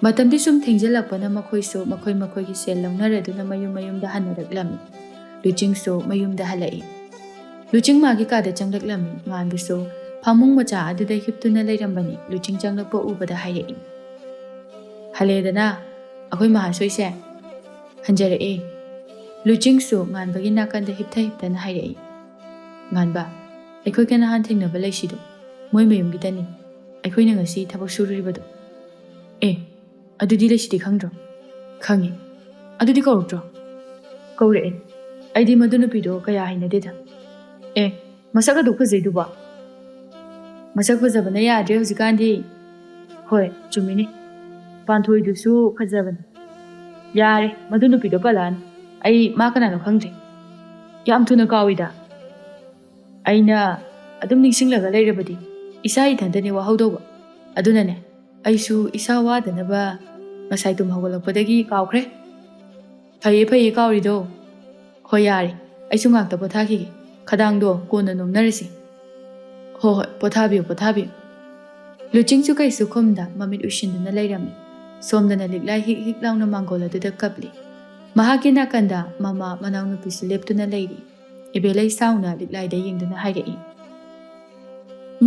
ꯃꯇꯝꯗꯤ ꯁꯨꯝ ꯊꯦꯡꯖꯤꯜꯂꯛꯄꯅ ꯃꯈꯣꯏꯁꯨ ꯃꯈꯣꯏ ꯃꯈꯣꯏꯒꯤ ꯁꯦꯜ ꯂꯧꯅꯔꯗꯨꯅ ꯃꯌꯨꯝ ꯃꯌꯨꯝꯗ ꯍꯟꯅꯔꯛꯂꯝꯃꯤ꯫ ꯂꯨꯆꯤꯡꯁꯨ ꯃꯌꯨꯝꯗ ꯍꯜꯂꯛꯏ꯫ ꯂꯨꯆꯤꯡ ꯃꯥꯒꯤ ꯀꯥꯗ ꯆꯪꯂꯛꯂꯝꯃꯤ꯫ ꯉꯥꯟꯕꯁꯨ ꯐꯃꯨꯡ ꯃꯆꯥ ꯑꯗꯨꯗ ꯍꯤꯞꯇꯨꯅ ꯂꯩꯔꯝꯕꯅꯤ꯫ ꯂꯨꯆꯤꯡ ꯆꯪꯂꯛꯄ ꯎꯕꯗ ꯍꯥꯏꯔꯛꯏ, "ꯍꯜꯂꯦꯗꯅ ꯑꯩꯈꯣꯏ ꯃꯍꯥꯁꯣꯏꯁꯦ?" "ꯍꯟꯖꯔꯛꯑꯦ꯫" ꯂꯨꯆꯤꯡꯁꯨ ꯉꯥꯟꯕꯒꯤ ꯅꯥꯀꯟꯗ ꯍꯤꯞꯊ ꯍꯤꯞꯊꯅ ꯍꯥꯏꯔꯛꯏ, "ꯉꯥꯟꯕ, ꯑꯩꯈꯣꯏꯒ ꯅꯍꯥꯟ ꯊꯦꯡꯅꯕ ꯂꯩꯁꯤꯗꯣ ꯃꯣꯏ ꯃꯌꯨꯝꯒꯤꯗꯅꯤ꯫ ꯑꯩꯈꯣꯏꯅ ꯉꯁꯤ ꯊꯕꯛ ꯁꯨꯔꯨꯔꯤꯕꯗꯣ꯫" "ꯑꯦ, ꯑꯗꯨꯗꯤ ꯂꯩꯁꯤꯗꯤ ꯈꯪꯗ꯭ꯔꯣ?" "ꯈꯪꯉꯤ꯫ ꯑꯗꯨꯗꯤ ꯀꯧꯔꯛꯇ꯭ꯔꯣ?" "ꯀꯧꯔꯛꯑꯦ꯫ ꯑꯩꯗꯤ ꯃꯗꯨ ꯅꯨꯄꯤꯗꯣ ꯀꯌꯥ ꯍꯩꯅꯗꯦꯗ꯫" "ꯑꯦ, ꯃꯁꯛ ꯑꯗꯨ ꯐꯖꯩꯗꯨꯕꯣ?" "ꯃꯁꯛ ꯐꯖꯕꯅ ꯌꯥꯗ꯭ꯔꯦ ꯍꯧꯖꯤꯛꯀꯥꯟꯗꯤ꯫" "ꯍꯣꯏ, ꯆꯨꯝꯃꯤꯅꯦ꯫ ꯄꯥꯟꯊꯣꯏꯗꯨꯁꯨ ꯐꯖꯕꯅꯤ꯫ ꯌꯥꯔꯦ, ꯃꯗꯨ ꯅꯨꯄꯤꯗꯣ ꯄꯜꯂꯛꯑꯅꯨ꯫ ꯑꯩ ꯃꯥ ꯀꯅꯥꯅꯣ ꯈꯪꯗ꯭ꯔꯦ꯫ ꯌꯥꯝ ꯊꯨꯅ ꯀꯥꯎꯏꯗ꯫ ꯑꯩꯅ ꯑꯗꯨꯝ ꯅꯤꯡꯁꯤꯡꯂꯒ ꯂꯩꯔꯕꯗꯤ ꯏꯁꯥ ꯏꯊꯟꯇꯅꯦ ꯋꯥꯍꯧꯗꯧꯕ꯫ ꯑꯗꯨꯅꯅꯦ, ꯑꯩꯁꯨ ꯏꯁꯥ ꯋꯥꯗꯅꯕ ꯉꯁꯥꯏ ꯇꯨꯝ ꯍꯧꯒꯠꯂꯛꯄꯗꯒꯤ ꯀꯥꯎꯈ꯭ꯔꯦ꯫" "ꯐꯩꯌꯦ, ꯐꯩꯌꯦ ꯀꯥꯎꯔꯤꯗꯣ꯫ ꯍꯣꯏ, ꯌꯥꯔꯦ, ꯑꯩꯁꯨ ꯉꯥꯛꯇ ꯄꯣꯊꯥꯈꯤꯒꯦ꯫ ꯈꯗꯥꯡꯗꯣ ꯀꯣꯟꯅ ꯅꯣꯝꯅꯔꯁꯤ꯫" "ꯍꯣꯏ, ꯍꯣꯏ, ꯄꯣꯊꯥꯕꯤꯌꯨ, ꯄꯣꯊꯥꯕꯤꯌꯨ꯫" ꯂꯨꯆꯤꯡꯁꯨ ꯀꯩꯁꯨ ꯈꯨꯝꯗ ꯃꯃꯤꯠ ꯎꯏꯁꯤꯟꯗꯨꯅ ꯂꯩꯔꯝꯃꯤ꯫ ꯁꯣꯝꯗꯅ ꯂꯤꯛꯂꯥꯏ ꯍꯤꯛ ꯍꯤꯛ ꯂꯥꯎꯅ ꯃꯥꯡꯒꯣꯜ ꯑꯗꯨꯗ ꯀꯞꯂꯤ꯫ ꯃꯍꯥꯛꯀꯤ ꯅꯥꯀꯟꯗ ꯃꯃꯥ ꯃꯅꯥꯎꯅꯨꯄꯤꯁꯨ ꯂꯦꯞꯇꯨꯅ ꯂꯩꯔꯤ꯫ ꯏꯕꯦꯂꯩ ꯁꯥꯎꯅ ꯂꯤꯛꯂꯥꯏꯗ ꯌꯦꯡꯗꯨꯅ ꯍꯥꯏꯔꯛꯏ,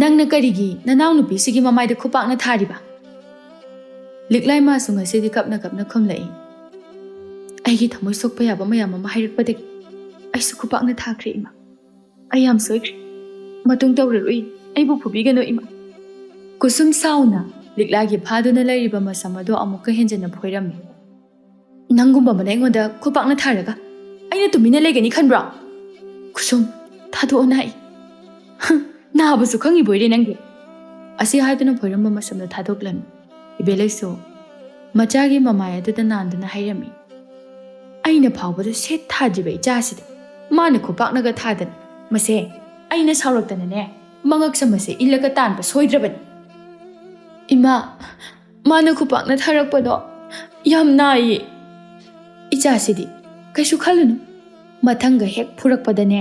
"ꯅꯪꯅ ꯀꯔꯤꯒꯤ ꯅꯅꯥꯎꯅꯨꯄꯤꯁꯤꯒꯤ ꯃꯃꯥꯏꯗ ꯈꯨꯄꯥꯛꯅ ꯊꯥꯔꯤꯕ?" ꯂꯤꯛꯂꯥꯏ ꯃꯥꯁꯨ ꯉꯁꯤꯗꯤ ꯀꯞꯅ ꯀꯞꯅ ꯈꯨꯝꯂꯛꯏ, "ꯑꯩꯒꯤ ꯊꯃꯣꯏ ꯁꯣꯛꯄ ꯌꯥꯕ ꯃꯌꯥꯝ ꯑꯃ ꯍꯥꯏꯔꯛꯄꯗꯒꯤ ꯑꯩꯁꯨ ꯈꯨꯄꯥꯛꯅ ꯊꯥꯈ꯭ꯔꯦ ꯏꯃꯥ꯫ ꯑꯩ ꯌꯥꯝ ꯁꯣꯏꯈ꯭ꯔꯦ꯫ ꯃꯇꯨꯡ ꯇꯧꯔꯔꯣꯏ꯫ ꯑꯩꯕꯨ ꯐꯨꯕꯤꯒꯅꯨ ꯏꯃꯥ꯫" ꯀꯨꯁꯨꯝ ꯁꯥꯎꯅ ꯂꯤꯛꯂꯥꯏꯒꯤ ꯐꯥꯗꯨꯅ ꯂꯩꯔꯤꯕ ꯃꯁꯝ ꯑꯗꯨ ꯑꯃꯨꯛꯀ ꯍꯦꯟꯖꯟꯅ ꯐꯣꯏꯔꯝꯃꯤ꯫ "ꯅꯪꯒꯨꯝꯕ ꯑꯃꯅ ꯑꯩꯉꯣꯟꯗ ꯈꯨꯄꯥꯛꯅ ꯊꯥꯔꯒ ꯑꯩꯅ ꯇꯨꯃꯤꯟꯅ ꯂꯩꯒꯅꯤ ꯈꯟꯕ꯭ꯔꯣ? ꯀꯨꯁꯨꯝ, ꯊꯥꯗꯣꯛꯑꯣ ꯅꯥꯏ꯫" "ꯍꯨꯝ, ꯅꯥꯕꯁꯨ ꯈꯪꯉꯤꯕꯣꯏꯔꯦ ꯅꯪꯗꯤ?" ꯑꯁꯤ ꯍꯥꯏꯗꯨꯅ ꯐꯣꯏꯔꯝꯕ ꯃꯁꯝꯗꯨ ꯊꯥꯗꯣꯛꯂꯝꯃꯤ꯫ ꯏꯕꯦꯂꯩꯁꯨ ꯃꯆꯥꯒꯤ ꯃꯃꯥꯏ ꯑꯗꯨꯗ ꯅꯥꯟꯗꯨꯅ ꯍꯥꯏꯔꯝꯃꯤ, "ꯑꯩꯅ ꯐꯥꯎꯕꯗ ꯁꯦꯠ ꯊꯥꯗ꯭ꯔꯤꯕ ꯏꯆꯥꯁꯤꯗ ꯃꯥꯅ ꯈꯨꯄꯥꯛꯅꯒ ꯊꯥꯗꯅ, ꯃꯁꯦ ꯑꯩꯅ ꯁꯥꯎꯔꯛꯇꯅꯅꯦ, ꯃꯉꯛ ꯁꯝ ꯑꯁꯦ ꯏꯜꯂꯒ ꯇꯥꯟꯕ ꯁꯣꯏꯗ꯭ꯔꯕꯅꯤ꯫" "ꯏꯃꯥ, ꯃꯥꯅ ꯈꯨꯄꯥꯛꯅ ꯊꯥꯔꯛꯄꯗꯣ ꯌꯥꯝ ꯅꯥꯏꯌꯦ꯫" "ꯏꯆꯥꯁꯤꯗꯤ ꯀꯩꯁꯨ ꯈꯜꯂꯨꯅꯨ꯫ ꯃꯊꯪꯒ ꯍꯦꯛ ꯐꯨꯔꯛꯄꯗꯅꯦ,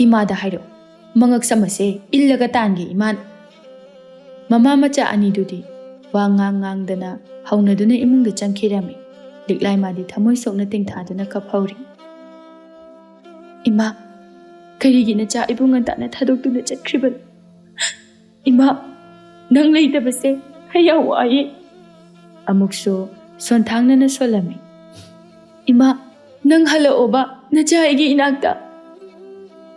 ꯏꯃꯥꯗ ꯍꯥꯏꯔꯛꯎ꯫ ꯃꯉꯛ ꯁꯝ ꯑꯁꯦ ꯏꯜꯂꯒ ꯇꯥꯟꯒꯦ ꯏꯃꯥꯅ꯫" ꯃꯃꯥ ꯃꯆꯥ ꯑꯅꯤꯗꯨꯗꯤ ꯋꯥ ꯉꯥꯡ ꯉꯥꯡꯗꯅ ꯍꯧꯅꯗꯨꯅ ꯏꯃꯨꯡꯗ ꯆꯪꯈꯤꯔꯝꯃꯤ꯫ ꯂꯤꯛꯂꯥꯏꯃꯥꯗꯤ ꯊꯃꯣꯏ ꯁꯣꯛꯅ ꯇꯦꯡꯊꯥꯗꯨꯅ ꯀꯞꯍꯧꯔꯤ꯫ "ꯏꯃꯥ, ꯀꯔꯤꯒꯤ ꯅꯆꯥ ꯏꯕꯨꯡ ꯉꯟꯇꯥꯅ ꯊꯥꯗꯣꯛꯇꯨꯅ ꯆꯠꯈ꯭ꯔꯤꯕꯅꯣ? ꯏꯃꯥ, ꯅꯪ ꯂꯩꯇꯕꯁꯦ ꯑꯩ ꯌꯥꯝ ꯋꯥꯏꯌꯦ꯫" ꯑꯃꯨꯛꯁꯨ ꯁꯣꯟꯊꯥꯡꯅꯅ ꯁꯣꯜꯂꯝꯃꯤ꯫ "ꯏꯃꯥ, ꯅꯪ ꯍꯜꯂꯛꯑꯣꯕ, ꯅꯆꯥ ꯑꯩꯒꯤ ꯏꯅꯥꯛꯇ꯫"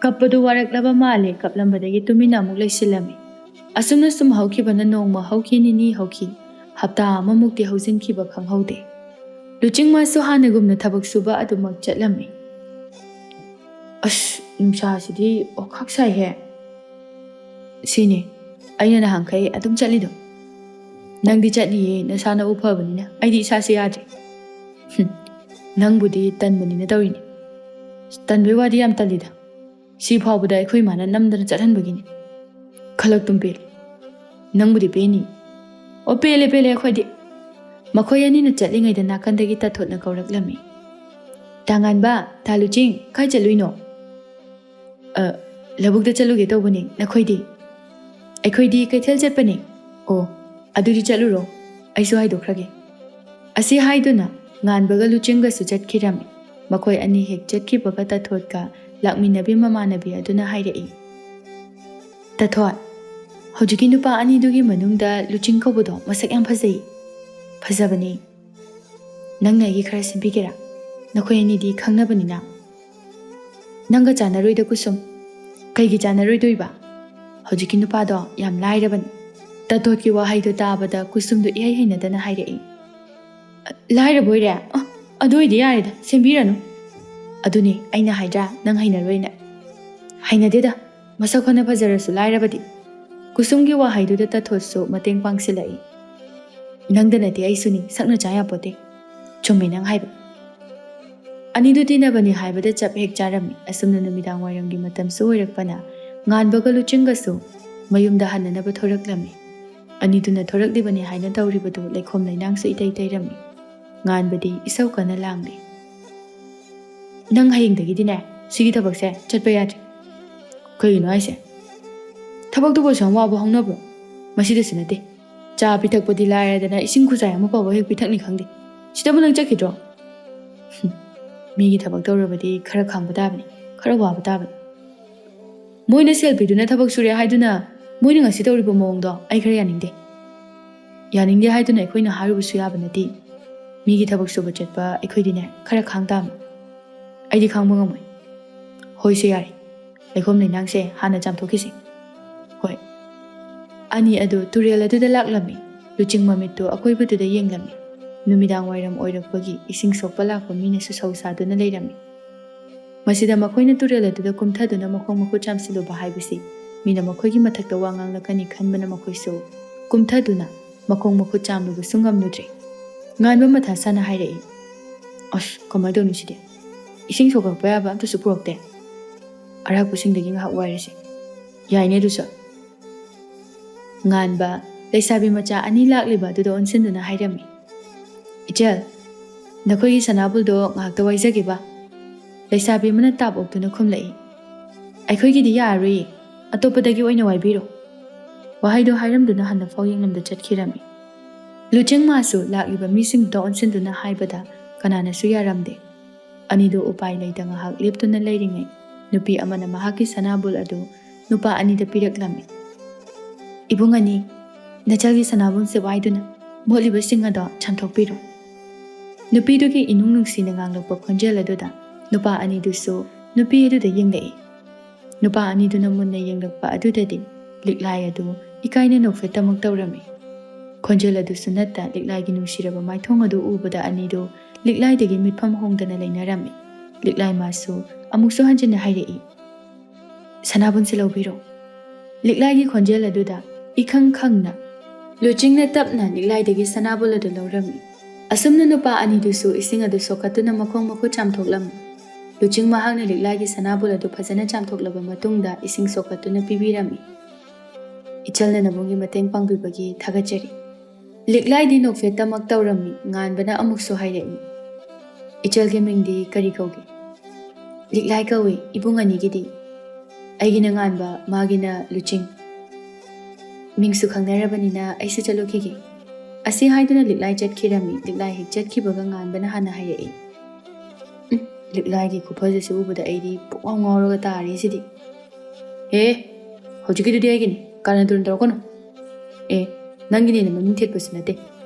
ꯀꯞꯄꯗꯨ ꯋꯥꯔꯛꯂꯕ ꯃꯥꯜꯂꯦ, ꯀꯞꯂꯝꯕꯗꯒꯤ ꯇꯨꯃꯤꯟꯅ ꯑꯃꯨꯛ ꯂꯩꯁꯤꯜꯂꯝꯃꯤ꯫ ꯑꯁꯨꯝꯅ ꯁꯨꯝ ꯍꯧꯈꯤꯕꯅ ꯅꯣꯡꯃ ꯍꯧꯈꯤ, ꯅꯤꯅꯤ ꯍꯧꯈꯤ, ꯍꯞꯇꯥ ꯑꯃꯃꯨꯛꯇꯤ ꯍꯧꯖꯤꯟꯈꯤꯕ ꯈꯪꯍꯧꯗꯦ꯫ ꯂꯨꯆꯤꯡꯃꯁꯨ ꯍꯥꯟꯅꯒꯨꯝꯅ ꯊꯕꯛ ꯁꯨꯕ ꯑꯗꯨꯃꯛ ꯆꯠꯂꯝꯃꯤ꯫ "ꯑꯁ, ꯅꯨꯡꯁꯥꯁꯤꯗꯤ ꯑꯣꯈꯥꯛ ꯁꯥꯏꯍꯦ꯫" "ꯁꯤꯅꯦ ꯑꯩꯅ ꯅꯍꯥꯟꯈꯩ ꯑꯗꯨꯝ ꯆꯠꯂꯤꯗꯣ꯫ ꯅꯪꯗꯤ ꯆꯠꯂꯤꯌꯦ, ꯅꯁꯥ ꯅꯎ ꯐꯕꯅꯤꯅ, ꯑꯩꯗꯤ ꯏꯁꯥꯁꯦ ꯌꯥꯗ꯭ꯔꯦ꯫" "ꯍꯨꯝ, ꯅꯪꯕꯨꯗꯤ ꯇꯟꯕꯅꯤꯅ ꯇꯧꯔꯤꯅꯦ꯫" "ꯇꯟꯕꯩ ꯋꯥꯗꯤ ꯌꯥꯝ ꯇꯜꯂꯤꯗ꯫ ꯁꯤ ꯐꯥꯎꯕꯗ ꯑꯩꯈꯣꯏ ꯏꯃꯥꯅ ꯅꯝꯗꯅ ꯆꯠꯍꯟꯕꯒꯤꯅꯤ꯫ ꯈꯜꯂꯛꯇꯨꯝ ꯄꯦꯜꯂꯤ꯫ ꯅꯪꯕꯨꯗꯤ ꯄꯦꯟꯅꯤ꯫" "ꯑꯣ, ꯄꯦꯜꯂꯦ, ꯄꯦꯜꯂꯦ ꯑꯩꯈꯣꯏꯗꯤ꯫" ꯃꯈꯣꯏ ꯑꯅꯤꯅ ꯆꯠꯂꯤꯉꯩꯗ ꯅꯥꯀꯟꯗꯒꯤ ꯇꯥꯊꯣꯠꯅ ꯀꯧꯔꯛꯂꯝꯃꯤ꯫ "ꯇꯥꯉꯥꯟꯕ, ꯇꯥ ꯂꯨꯆꯤꯡ, ꯀꯥꯏ ꯆꯠꯂꯨꯏꯅꯣ?" "ꯑ, ꯂꯧꯕꯨꯛꯇ ꯆꯠꯂꯨꯒꯦ ꯇꯧꯕꯅꯤ, ꯅꯈꯣꯏꯗꯤ?" "ꯑꯩꯈꯣꯏꯗꯤ ꯀꯩꯊꯦꯜ ꯆꯠꯄꯅꯤ꯫" "ꯑꯣ, ꯑꯗꯨꯗꯤ ꯆꯠꯂꯨꯔꯣ, ꯑꯩꯁꯨ ꯍꯥꯏꯗꯣꯛꯈ꯭ꯔꯒꯦ꯫" ꯑꯁꯤ ꯍꯥꯏꯗꯨꯅ ꯉꯥꯟꯕꯒ ꯂꯨꯆꯤꯡꯒꯁꯨ ꯆꯠꯈꯤꯔꯝꯃꯤ꯫ ꯃꯈꯣꯏ ꯑꯅꯤ ꯍꯦꯛ ꯆꯠꯈꯤꯕꯒ ꯇꯥꯊꯣꯠꯀ ꯂꯥꯛꯃꯤꯟꯅꯕꯤ ꯃꯃꯥꯟꯅꯕꯤ ꯑꯗꯨꯅ ꯍꯥꯏꯔꯛꯏ, "ꯇꯥꯊꯣꯠ, ꯍꯧꯖꯤꯛꯀꯤ ꯅꯨꯄꯥ ꯑꯅꯤꯗꯨꯒꯤ ꯃꯅꯨꯡꯗ ꯂꯨꯆꯤꯡ ꯀꯧꯕꯗꯣ ꯃꯁꯛ ꯌꯥꯝ ꯐꯖꯩ꯫" "ꯐꯖꯕꯅꯤ꯫ ꯅꯪꯅ ꯑꯩꯒꯤ ꯈꯔ ꯁꯤꯟꯕꯤꯒꯦꯔꯥ? ꯅꯈꯣꯏ ꯑꯅꯤꯗꯤ ꯈꯪꯅꯕꯅꯤꯅ꯫" "ꯅꯪꯒ ꯆꯥꯟꯅꯔꯣꯏꯗ ꯀꯨꯁꯨꯝ꯫" "ꯀꯩꯒꯤ ꯆꯥꯟꯅꯔꯣꯏꯗꯣꯏꯕ? ꯍꯧꯖꯤꯛꯀꯤ ꯅꯨꯄꯥꯗꯣ ꯌꯥꯝ ꯂꯥꯏꯔꯕꯅꯤ꯫" ꯇꯥꯇꯣꯠꯀꯤ ꯋꯥꯍꯩꯗꯣ ꯇꯥꯕꯗ ꯀꯨꯁꯨꯝꯗꯣ ꯏꯍꯩ ꯍꯩꯅꯗꯅ ꯍꯥꯏꯔꯛꯏ, "ꯂꯥꯏꯔꯕ ꯑꯣꯏꯔꯦ? ꯑ, ꯑꯗꯨ ꯑꯣꯏꯗꯤ ꯌꯥꯔꯦꯗ, ꯁꯦꯝꯕꯤꯔꯅꯨ꯫" "ꯑꯗꯨꯅꯦ ꯑꯩꯅ ꯍꯥꯏꯗ꯭ꯔꯥ ꯅꯪ ꯍꯩꯅꯔꯣꯏꯅ꯫" "ꯍꯩꯅꯗꯦꯗ, ꯃꯁꯛ ꯐꯅ ꯐꯖꯔꯁꯨ ꯂꯥꯏꯔꯕꯗꯤ꯫" ꯀꯨꯁꯨꯝꯒꯤ ꯋꯥꯍꯩꯗꯨꯗ ꯇꯥꯊꯣꯠꯁꯨ ꯃꯇꯦꯡ ꯄꯥꯡꯁꯤꯜꯂꯛꯏ, "ꯅꯪꯗ ꯅꯠꯇꯦ ꯑꯩꯁꯨꯅꯤ, ꯁꯛꯅ ꯆꯥ ꯌꯥꯄꯣꯠꯇꯦ꯫" "ꯆꯨꯝꯃꯦ ꯅꯪ ꯍꯥꯏꯕ꯫" ꯑꯅꯤꯗꯨ ꯇꯤꯟꯅꯕꯅꯤ ꯍꯥꯏꯕꯗ ꯆꯞ ꯍꯦꯛ ꯆꯥꯔꯝꯃꯤ꯫ ꯑꯁꯨꯝꯅ ꯅꯨꯃꯤꯗꯥꯡ ꯋꯥꯏꯔꯝꯒꯤ ꯃꯇꯝꯁꯨ ꯑꯣꯏꯔꯛꯄꯅ ꯉꯥꯟꯕꯒ ꯂꯨꯆꯤꯡꯒꯁꯨ ꯃꯌꯨꯝꯗ ꯍꯟꯅꯅꯕ ꯊꯣꯔꯛꯂꯝꯃꯤ꯫ ꯑꯅꯤꯗꯨꯅ ꯊꯣꯔꯛꯂꯤꯕꯅꯤ ꯍꯥꯏꯅ ꯇꯧꯔꯤꯕꯗꯨ ꯂꯩꯈꯣꯝ ꯂꯩꯅꯥꯡꯁꯨ ꯏꯇꯩ ꯇꯩꯔꯝꯃꯤ꯫ ꯉꯥꯟꯕꯗꯤ ꯏꯁꯧ ꯀꯟꯅ ꯂꯥꯡꯂꯤ, "ꯅꯪ ꯍꯌꯦꯡꯗꯒꯤꯗꯤꯅꯦ ꯁꯤꯒꯤ ꯊꯕꯛꯁꯦ ꯆꯠꯄ ꯌꯥꯗ꯭ꯔꯦ꯫" "ꯀꯩꯒꯤꯅꯣ ꯍꯥꯏꯁꯦ? ꯊꯕꯛꯇꯨꯕꯨ ꯑꯁꯨꯛ ꯌꯥꯝ ꯋꯥꯕ ꯍꯧꯅꯕ꯭ꯔꯣ?" ꯃꯁꯤꯗꯁꯨ ꯅꯠꯇꯦ, ꯆꯥ ꯄꯤꯊꯛꯄꯗꯤ ꯂꯥꯏꯔꯗꯅ ꯏꯁꯤꯡ ꯈꯨꯖꯥꯏ ꯑꯃ ꯐꯥꯎꯕ ꯍꯦꯛ ꯄꯤꯊꯛꯅꯤ ꯈꯪꯗꯦ꯫ ꯁꯤꯗꯕꯨ ꯅꯪ ꯆꯠꯈꯤꯗ꯭ꯔꯣ? ꯍꯨꯝ, ꯃꯤꯒꯤ ꯊꯕꯛ ꯇꯧꯔꯕꯗꯤ ꯈꯔ ꯈꯥꯡꯕ ꯇꯥꯕꯅꯤ, ꯈꯔ ꯋꯥꯕ ꯇꯥꯕꯅꯤ꯫ ꯃꯣꯏꯅ ꯁꯦꯜ ꯄꯤꯗꯨꯅ ꯊꯕꯛ ꯁꯨꯔꯦ ꯍꯥꯏꯗꯨꯅ ꯃꯣꯏꯅ ꯉꯁꯤ ꯇꯧꯔꯤꯕ ꯃꯑꯣꯡꯗꯣ ꯑꯩ ꯈꯔ ꯌꯥꯅꯤꯡꯗꯦ꯫ ꯌꯥꯅꯤꯡꯗꯦ ꯍꯥꯏꯗꯨꯅ ꯑꯩꯈꯣꯏꯅ ꯍꯥꯏꯔꯨꯕꯁꯨ ꯌꯥꯕ ꯅꯠꯇꯦ꯫ ꯃꯤꯒꯤ ꯊꯕꯛ ꯁꯨꯕ ꯆꯠꯄ ꯑꯩꯈꯣꯏꯗꯤꯅꯦ, ꯈꯔ ꯈꯥꯡ ꯇꯥꯕꯅꯤ꯫ ꯑꯩꯗꯤ ꯈꯥꯡꯕ ꯉꯝꯃꯣꯏ꯫ ꯍꯣꯏꯁꯦ, ꯌꯥꯔꯦ, ꯂꯩꯈꯣꯝ ꯂꯩꯅꯥꯡꯁꯦ ꯍꯥꯟꯅ ꯆꯥꯝꯊꯣꯛꯈꯤꯁꯦ꯫ ꯍꯣꯏ꯫ ꯑꯅꯤ ꯑꯗꯨ ꯇꯨꯔꯦꯜ ꯑꯗꯨꯗ ꯂꯥꯛꯂꯝꯃꯤ꯫ ꯂꯨꯆꯤꯡ ꯃꯃꯤꯠꯇꯨ ꯑꯀꯣꯏꯕꯗꯨꯗ ꯌꯦꯡꯂꯝꯃꯤ꯫ ꯅꯨꯃꯤꯗꯥꯡ ꯋꯥꯏꯔꯝ ꯑꯣꯏꯔꯛꯄꯒꯤ ꯏꯁꯤꯡ ꯁꯣꯛꯄ ꯂꯥꯛꯄ ꯃꯤꯅꯁꯨ ꯁꯧ ꯁꯥꯗꯨꯅ ꯂꯩꯔꯝꯃꯤ꯫ ꯃꯁꯤꯗ ꯃꯈꯣꯏꯅ ꯇꯨꯔꯦꯜ ꯑꯗꯨꯗ ꯀꯨꯝꯊꯗꯨꯅ ꯃꯈꯣꯡ ꯃꯈꯨꯠ ꯆꯥꯝꯁꯤꯜꯂꯨꯕ ꯍꯥꯏꯕꯁꯤ ꯃꯤꯅ ꯃꯈꯣꯏꯒꯤ ꯃꯊꯛꯇ ꯋꯥ ꯉꯥꯡꯂꯛꯀꯅꯤ ꯈꯟꯕꯅ ꯃꯈꯣꯏꯁꯨ ꯀꯨꯝꯊꯗꯨꯅ ꯃꯈꯣꯡ ꯃꯈꯨꯠ ꯆꯥꯝꯂꯨꯕꯁꯨ ꯉꯝꯂꯨꯗ꯭ꯔꯦ꯫ ꯉꯥꯟꯕ ꯃꯊꯥ ꯁꯥꯅ ꯍꯥꯏꯔꯛꯏ, "ꯑꯁ, ꯀꯃꯥꯏꯅ ꯇꯧꯅꯤ ꯁꯤꯗꯤ? ꯏꯁꯤꯡ ꯁꯣꯛꯂꯛꯄ ꯌꯥꯕ ꯑꯝꯇꯁꯨ ꯄꯨꯔꯛꯇꯦ꯫ ꯑꯔꯥꯛꯄꯁꯤꯡꯗꯒꯤ ꯉꯥꯏꯍꯥꯛ ꯋꯥꯏꯔꯁꯤ꯫ ꯌꯥꯏꯅꯦ ꯑꯗꯨꯁꯨ꯫" ꯉꯥꯟꯕ ꯂꯩꯁꯥꯕꯤ ꯃꯆꯥ ꯑꯅꯤ ꯂꯥꯛꯂꯤꯕ ꯑꯗꯨꯗ ꯑꯣꯟꯁꯤꯟꯗꯨꯅ ꯍꯥꯏꯔꯝꯃꯤ, "ꯏꯆꯜ, ꯅꯈꯣꯏꯒꯤ ꯁꯅꯥꯕꯨꯜꯗꯣ ꯉꯥꯏꯍꯥꯛꯇ ꯋꯥꯏꯖꯒꯦꯕ?" ꯂꯩꯁꯥꯕꯤ ꯑꯃꯅ ꯇꯥꯞ ꯑꯣꯛꯇꯨꯅ ꯈꯨꯝꯂꯛꯏ, "ꯑꯩꯈꯣꯏꯒꯤꯗꯤ ꯌꯥꯔꯔꯣꯏꯌꯦ, ꯑꯇꯣꯞꯄꯗꯒꯤ ꯑꯣꯏꯅ ꯋꯥꯏꯕꯤꯔꯣ꯫" ꯋꯥꯍꯩꯗꯣ ꯍꯥꯏꯔꯝꯗꯨꯅ ꯍꯟꯅ ꯐꯥꯎ ꯌꯦꯡꯂꯝꯗ ꯆꯠꯈꯤꯔꯝꯃꯤ꯫ ꯂꯨꯆꯤꯡ ꯃꯥꯁꯨ ꯂꯥꯛꯂꯤꯕ ꯃꯤꯁꯤꯡꯗꯨꯗ ꯑꯣꯟꯁꯤꯟꯗꯨꯅ ꯍꯥꯏꯕꯗ ꯀꯅꯥꯅꯁꯨ ꯌꯥꯔꯝꯗꯦ꯫ ꯑꯅꯤꯗꯨ ꯎꯄꯥꯏ ꯂꯩꯇ ꯉꯥꯏꯍꯥꯛ ꯂꯦꯞꯇꯨꯅ ꯂꯩꯔꯤꯉꯩ, ꯅꯨꯄꯤ ꯑꯃꯅ ꯃꯍꯥꯛꯀꯤ ꯁꯅꯥꯕꯨꯜ ꯑꯗꯨ ꯅꯨꯄꯥ ꯑꯅꯤꯗ ꯄꯤꯔꯛꯂꯝꯃꯤ꯫ "ꯏꯕꯨꯡ ꯑꯅꯤ, ꯅꯆꯜꯒꯤ ꯁꯅꯥꯕꯨꯜꯁꯦ ꯋꯥꯏꯗꯨꯅ ꯃꯣꯠꯂꯤꯕꯁꯤꯡ ꯑꯗꯣ ꯆꯥꯝꯊꯣꯛꯄꯤꯔꯣ꯫" ꯅꯨꯄꯤꯗꯨꯒꯤ ꯏꯅꯨꯡ ꯅꯨꯡꯁꯤꯅ ꯉꯥꯡꯂꯛꯄ ꯈꯣꯟꯖꯦꯜ ꯑꯗꯨꯗ ꯅꯨꯄꯥ ꯑꯅꯤꯗꯨꯁꯨ ꯅꯨꯄꯤ ꯑꯗꯨꯗ ꯌꯦꯡꯂꯛꯏ꯫ ꯅꯨꯄꯥ ꯑꯅꯤꯗꯨꯅ ꯃꯨꯟꯅ ꯌꯦꯡꯂꯛꯄ ꯑꯗꯨꯗꯗꯤ ꯂꯤꯛꯂꯥꯏ ꯑꯗꯨ ꯏꯀꯥꯏꯅ ꯅꯣꯛꯐꯦꯠꯇꯃꯛ ꯇꯧꯔꯝꯃꯤ꯫ ꯈꯣꯟꯖꯦꯜ ꯑꯗꯨꯁꯨ ꯅꯠꯇ ꯂꯤꯛꯂꯥꯏꯒꯤ ꯅꯨꯡꯁꯤꯔꯕ ꯃꯥꯏꯊꯣꯡ ꯑꯗꯨ ꯎꯕꯗ ꯑꯅꯤꯗꯨ ꯂꯤꯛꯂꯥꯏꯗꯒꯤ ꯃꯤꯠꯐꯝ ꯍꯣꯡꯗꯅ ꯂꯩꯅꯔꯝꯃꯤ꯫ ꯂꯤꯛꯂꯥꯏ ꯃꯥꯁꯨ ꯑꯃꯨꯛꯁꯨ ꯍꯟꯖꯤꯟꯅ ꯍꯥꯏꯔꯛꯏ, "ꯁꯅꯥꯕꯨꯟꯁꯦ ꯂꯧꯕꯤꯔꯣ꯫" ꯂꯤꯛꯂꯥꯏꯒꯤ ꯈꯣꯟꯖꯦꯜ ꯑꯗꯨꯗ ꯏꯈꯪ ꯈꯪꯅ ꯂꯨꯆꯤꯡꯅ ꯇꯞꯅ ꯂꯤꯛꯂꯥꯏꯗꯒꯤ ꯁꯅꯥꯕꯨꯜ ꯑꯗꯨ ꯂꯧꯔꯝꯃꯤ꯫ ꯑꯁꯨꯝꯅ ꯅꯨꯄꯥ ꯑꯅꯤꯗꯨꯁꯨ ꯏꯁꯤꯡ ꯑꯗꯨ ꯁꯣꯛꯀꯠꯇꯨꯅ ꯃꯈꯣꯡ ꯃꯈꯨꯠ ꯆꯥꯝꯊꯣꯛꯂꯝꯃꯤ꯫ ꯂꯨꯆꯤꯡ ꯃꯍꯥꯛꯅ ꯂꯤꯛꯂꯥꯏꯒꯤ ꯁꯅꯥꯕꯨꯜ ꯑꯗꯨ ꯐꯖꯅ ꯆꯥꯝꯊꯣꯛꯂꯕ ꯃꯇꯨꯡꯗ ꯏꯁꯤꯡ ꯁꯣꯛꯀꯠꯇꯨꯅ ꯄꯤꯕꯤꯔꯝꯃꯤ꯫ "ꯏꯆꯜꯅ ꯅꯕꯨꯡꯒꯤ ꯃꯇꯦꯡ ꯄꯥꯡꯕꯤꯕꯒꯤ ꯊꯥꯒꯠꯆꯔꯤ꯫" ꯂꯤꯛꯂꯥꯏꯗꯤ ꯅꯣꯛꯐꯦꯠꯇꯃꯛ ꯇꯧꯔꯝꯃꯤ꯫ ꯉꯥꯟꯕꯅ ꯑꯃꯨꯛꯁꯨ ꯍꯥꯏꯔꯛꯏ, "ꯏꯆꯜꯒꯤ ꯃꯤꯡꯗꯤ ꯀꯔꯤ ꯀꯧꯒꯦ?" "ꯂꯤꯛꯂꯥꯏ ꯀꯧꯏ, ꯏꯕꯨꯡ ꯑꯅꯤꯒꯤꯗꯤ꯫" "ꯑꯩꯒꯤꯅ ꯉꯥꯟꯕ, ꯃꯥꯒꯤꯅ ꯂꯨꯆꯤꯡ꯫" ꯃꯤꯡꯁꯨ ꯈꯪꯅꯔꯕꯅꯤꯅ ꯑꯩꯁꯨ ꯆꯠꯂꯨꯈꯤꯒꯦ꯫ ꯑꯁꯤ ꯍꯥꯏꯗꯨꯅ ꯂꯤꯛꯂꯥꯏ ꯆꯠꯈꯤꯔꯝꯃꯤ꯫ ꯂꯤꯛꯂꯥꯏ ꯍꯦꯛ ꯆꯠꯈꯤꯕꯒ ꯉꯥꯟꯕꯅ ꯍꯥꯟꯅ ꯍꯥꯏꯔꯛꯏ꯫ "ꯎꯝ, ꯂꯤꯛꯂꯥꯏꯒꯤ ꯈꯨꯐꯖꯁꯤ ꯎꯕꯗ ꯑꯩꯗꯤ ꯄꯨꯡꯉꯥꯎ ꯉꯥꯎꯔꯒ ꯇꯥꯔꯦ ꯁꯤꯗꯤ꯫ ꯑꯦ, ꯍꯧꯖꯤꯛꯀꯤꯗꯨꯗꯤ ꯑꯩꯒꯤꯅꯤ, ꯀꯥꯔꯟ ꯇꯨꯔꯟ ꯇꯧꯔꯛꯀꯅꯨ꯫ ꯑꯦ, ꯅꯪꯒꯤꯅꯦꯅ ꯃꯃꯤꯡ ꯊꯦꯠꯄꯁꯨ ꯅꯠꯇꯦ꯫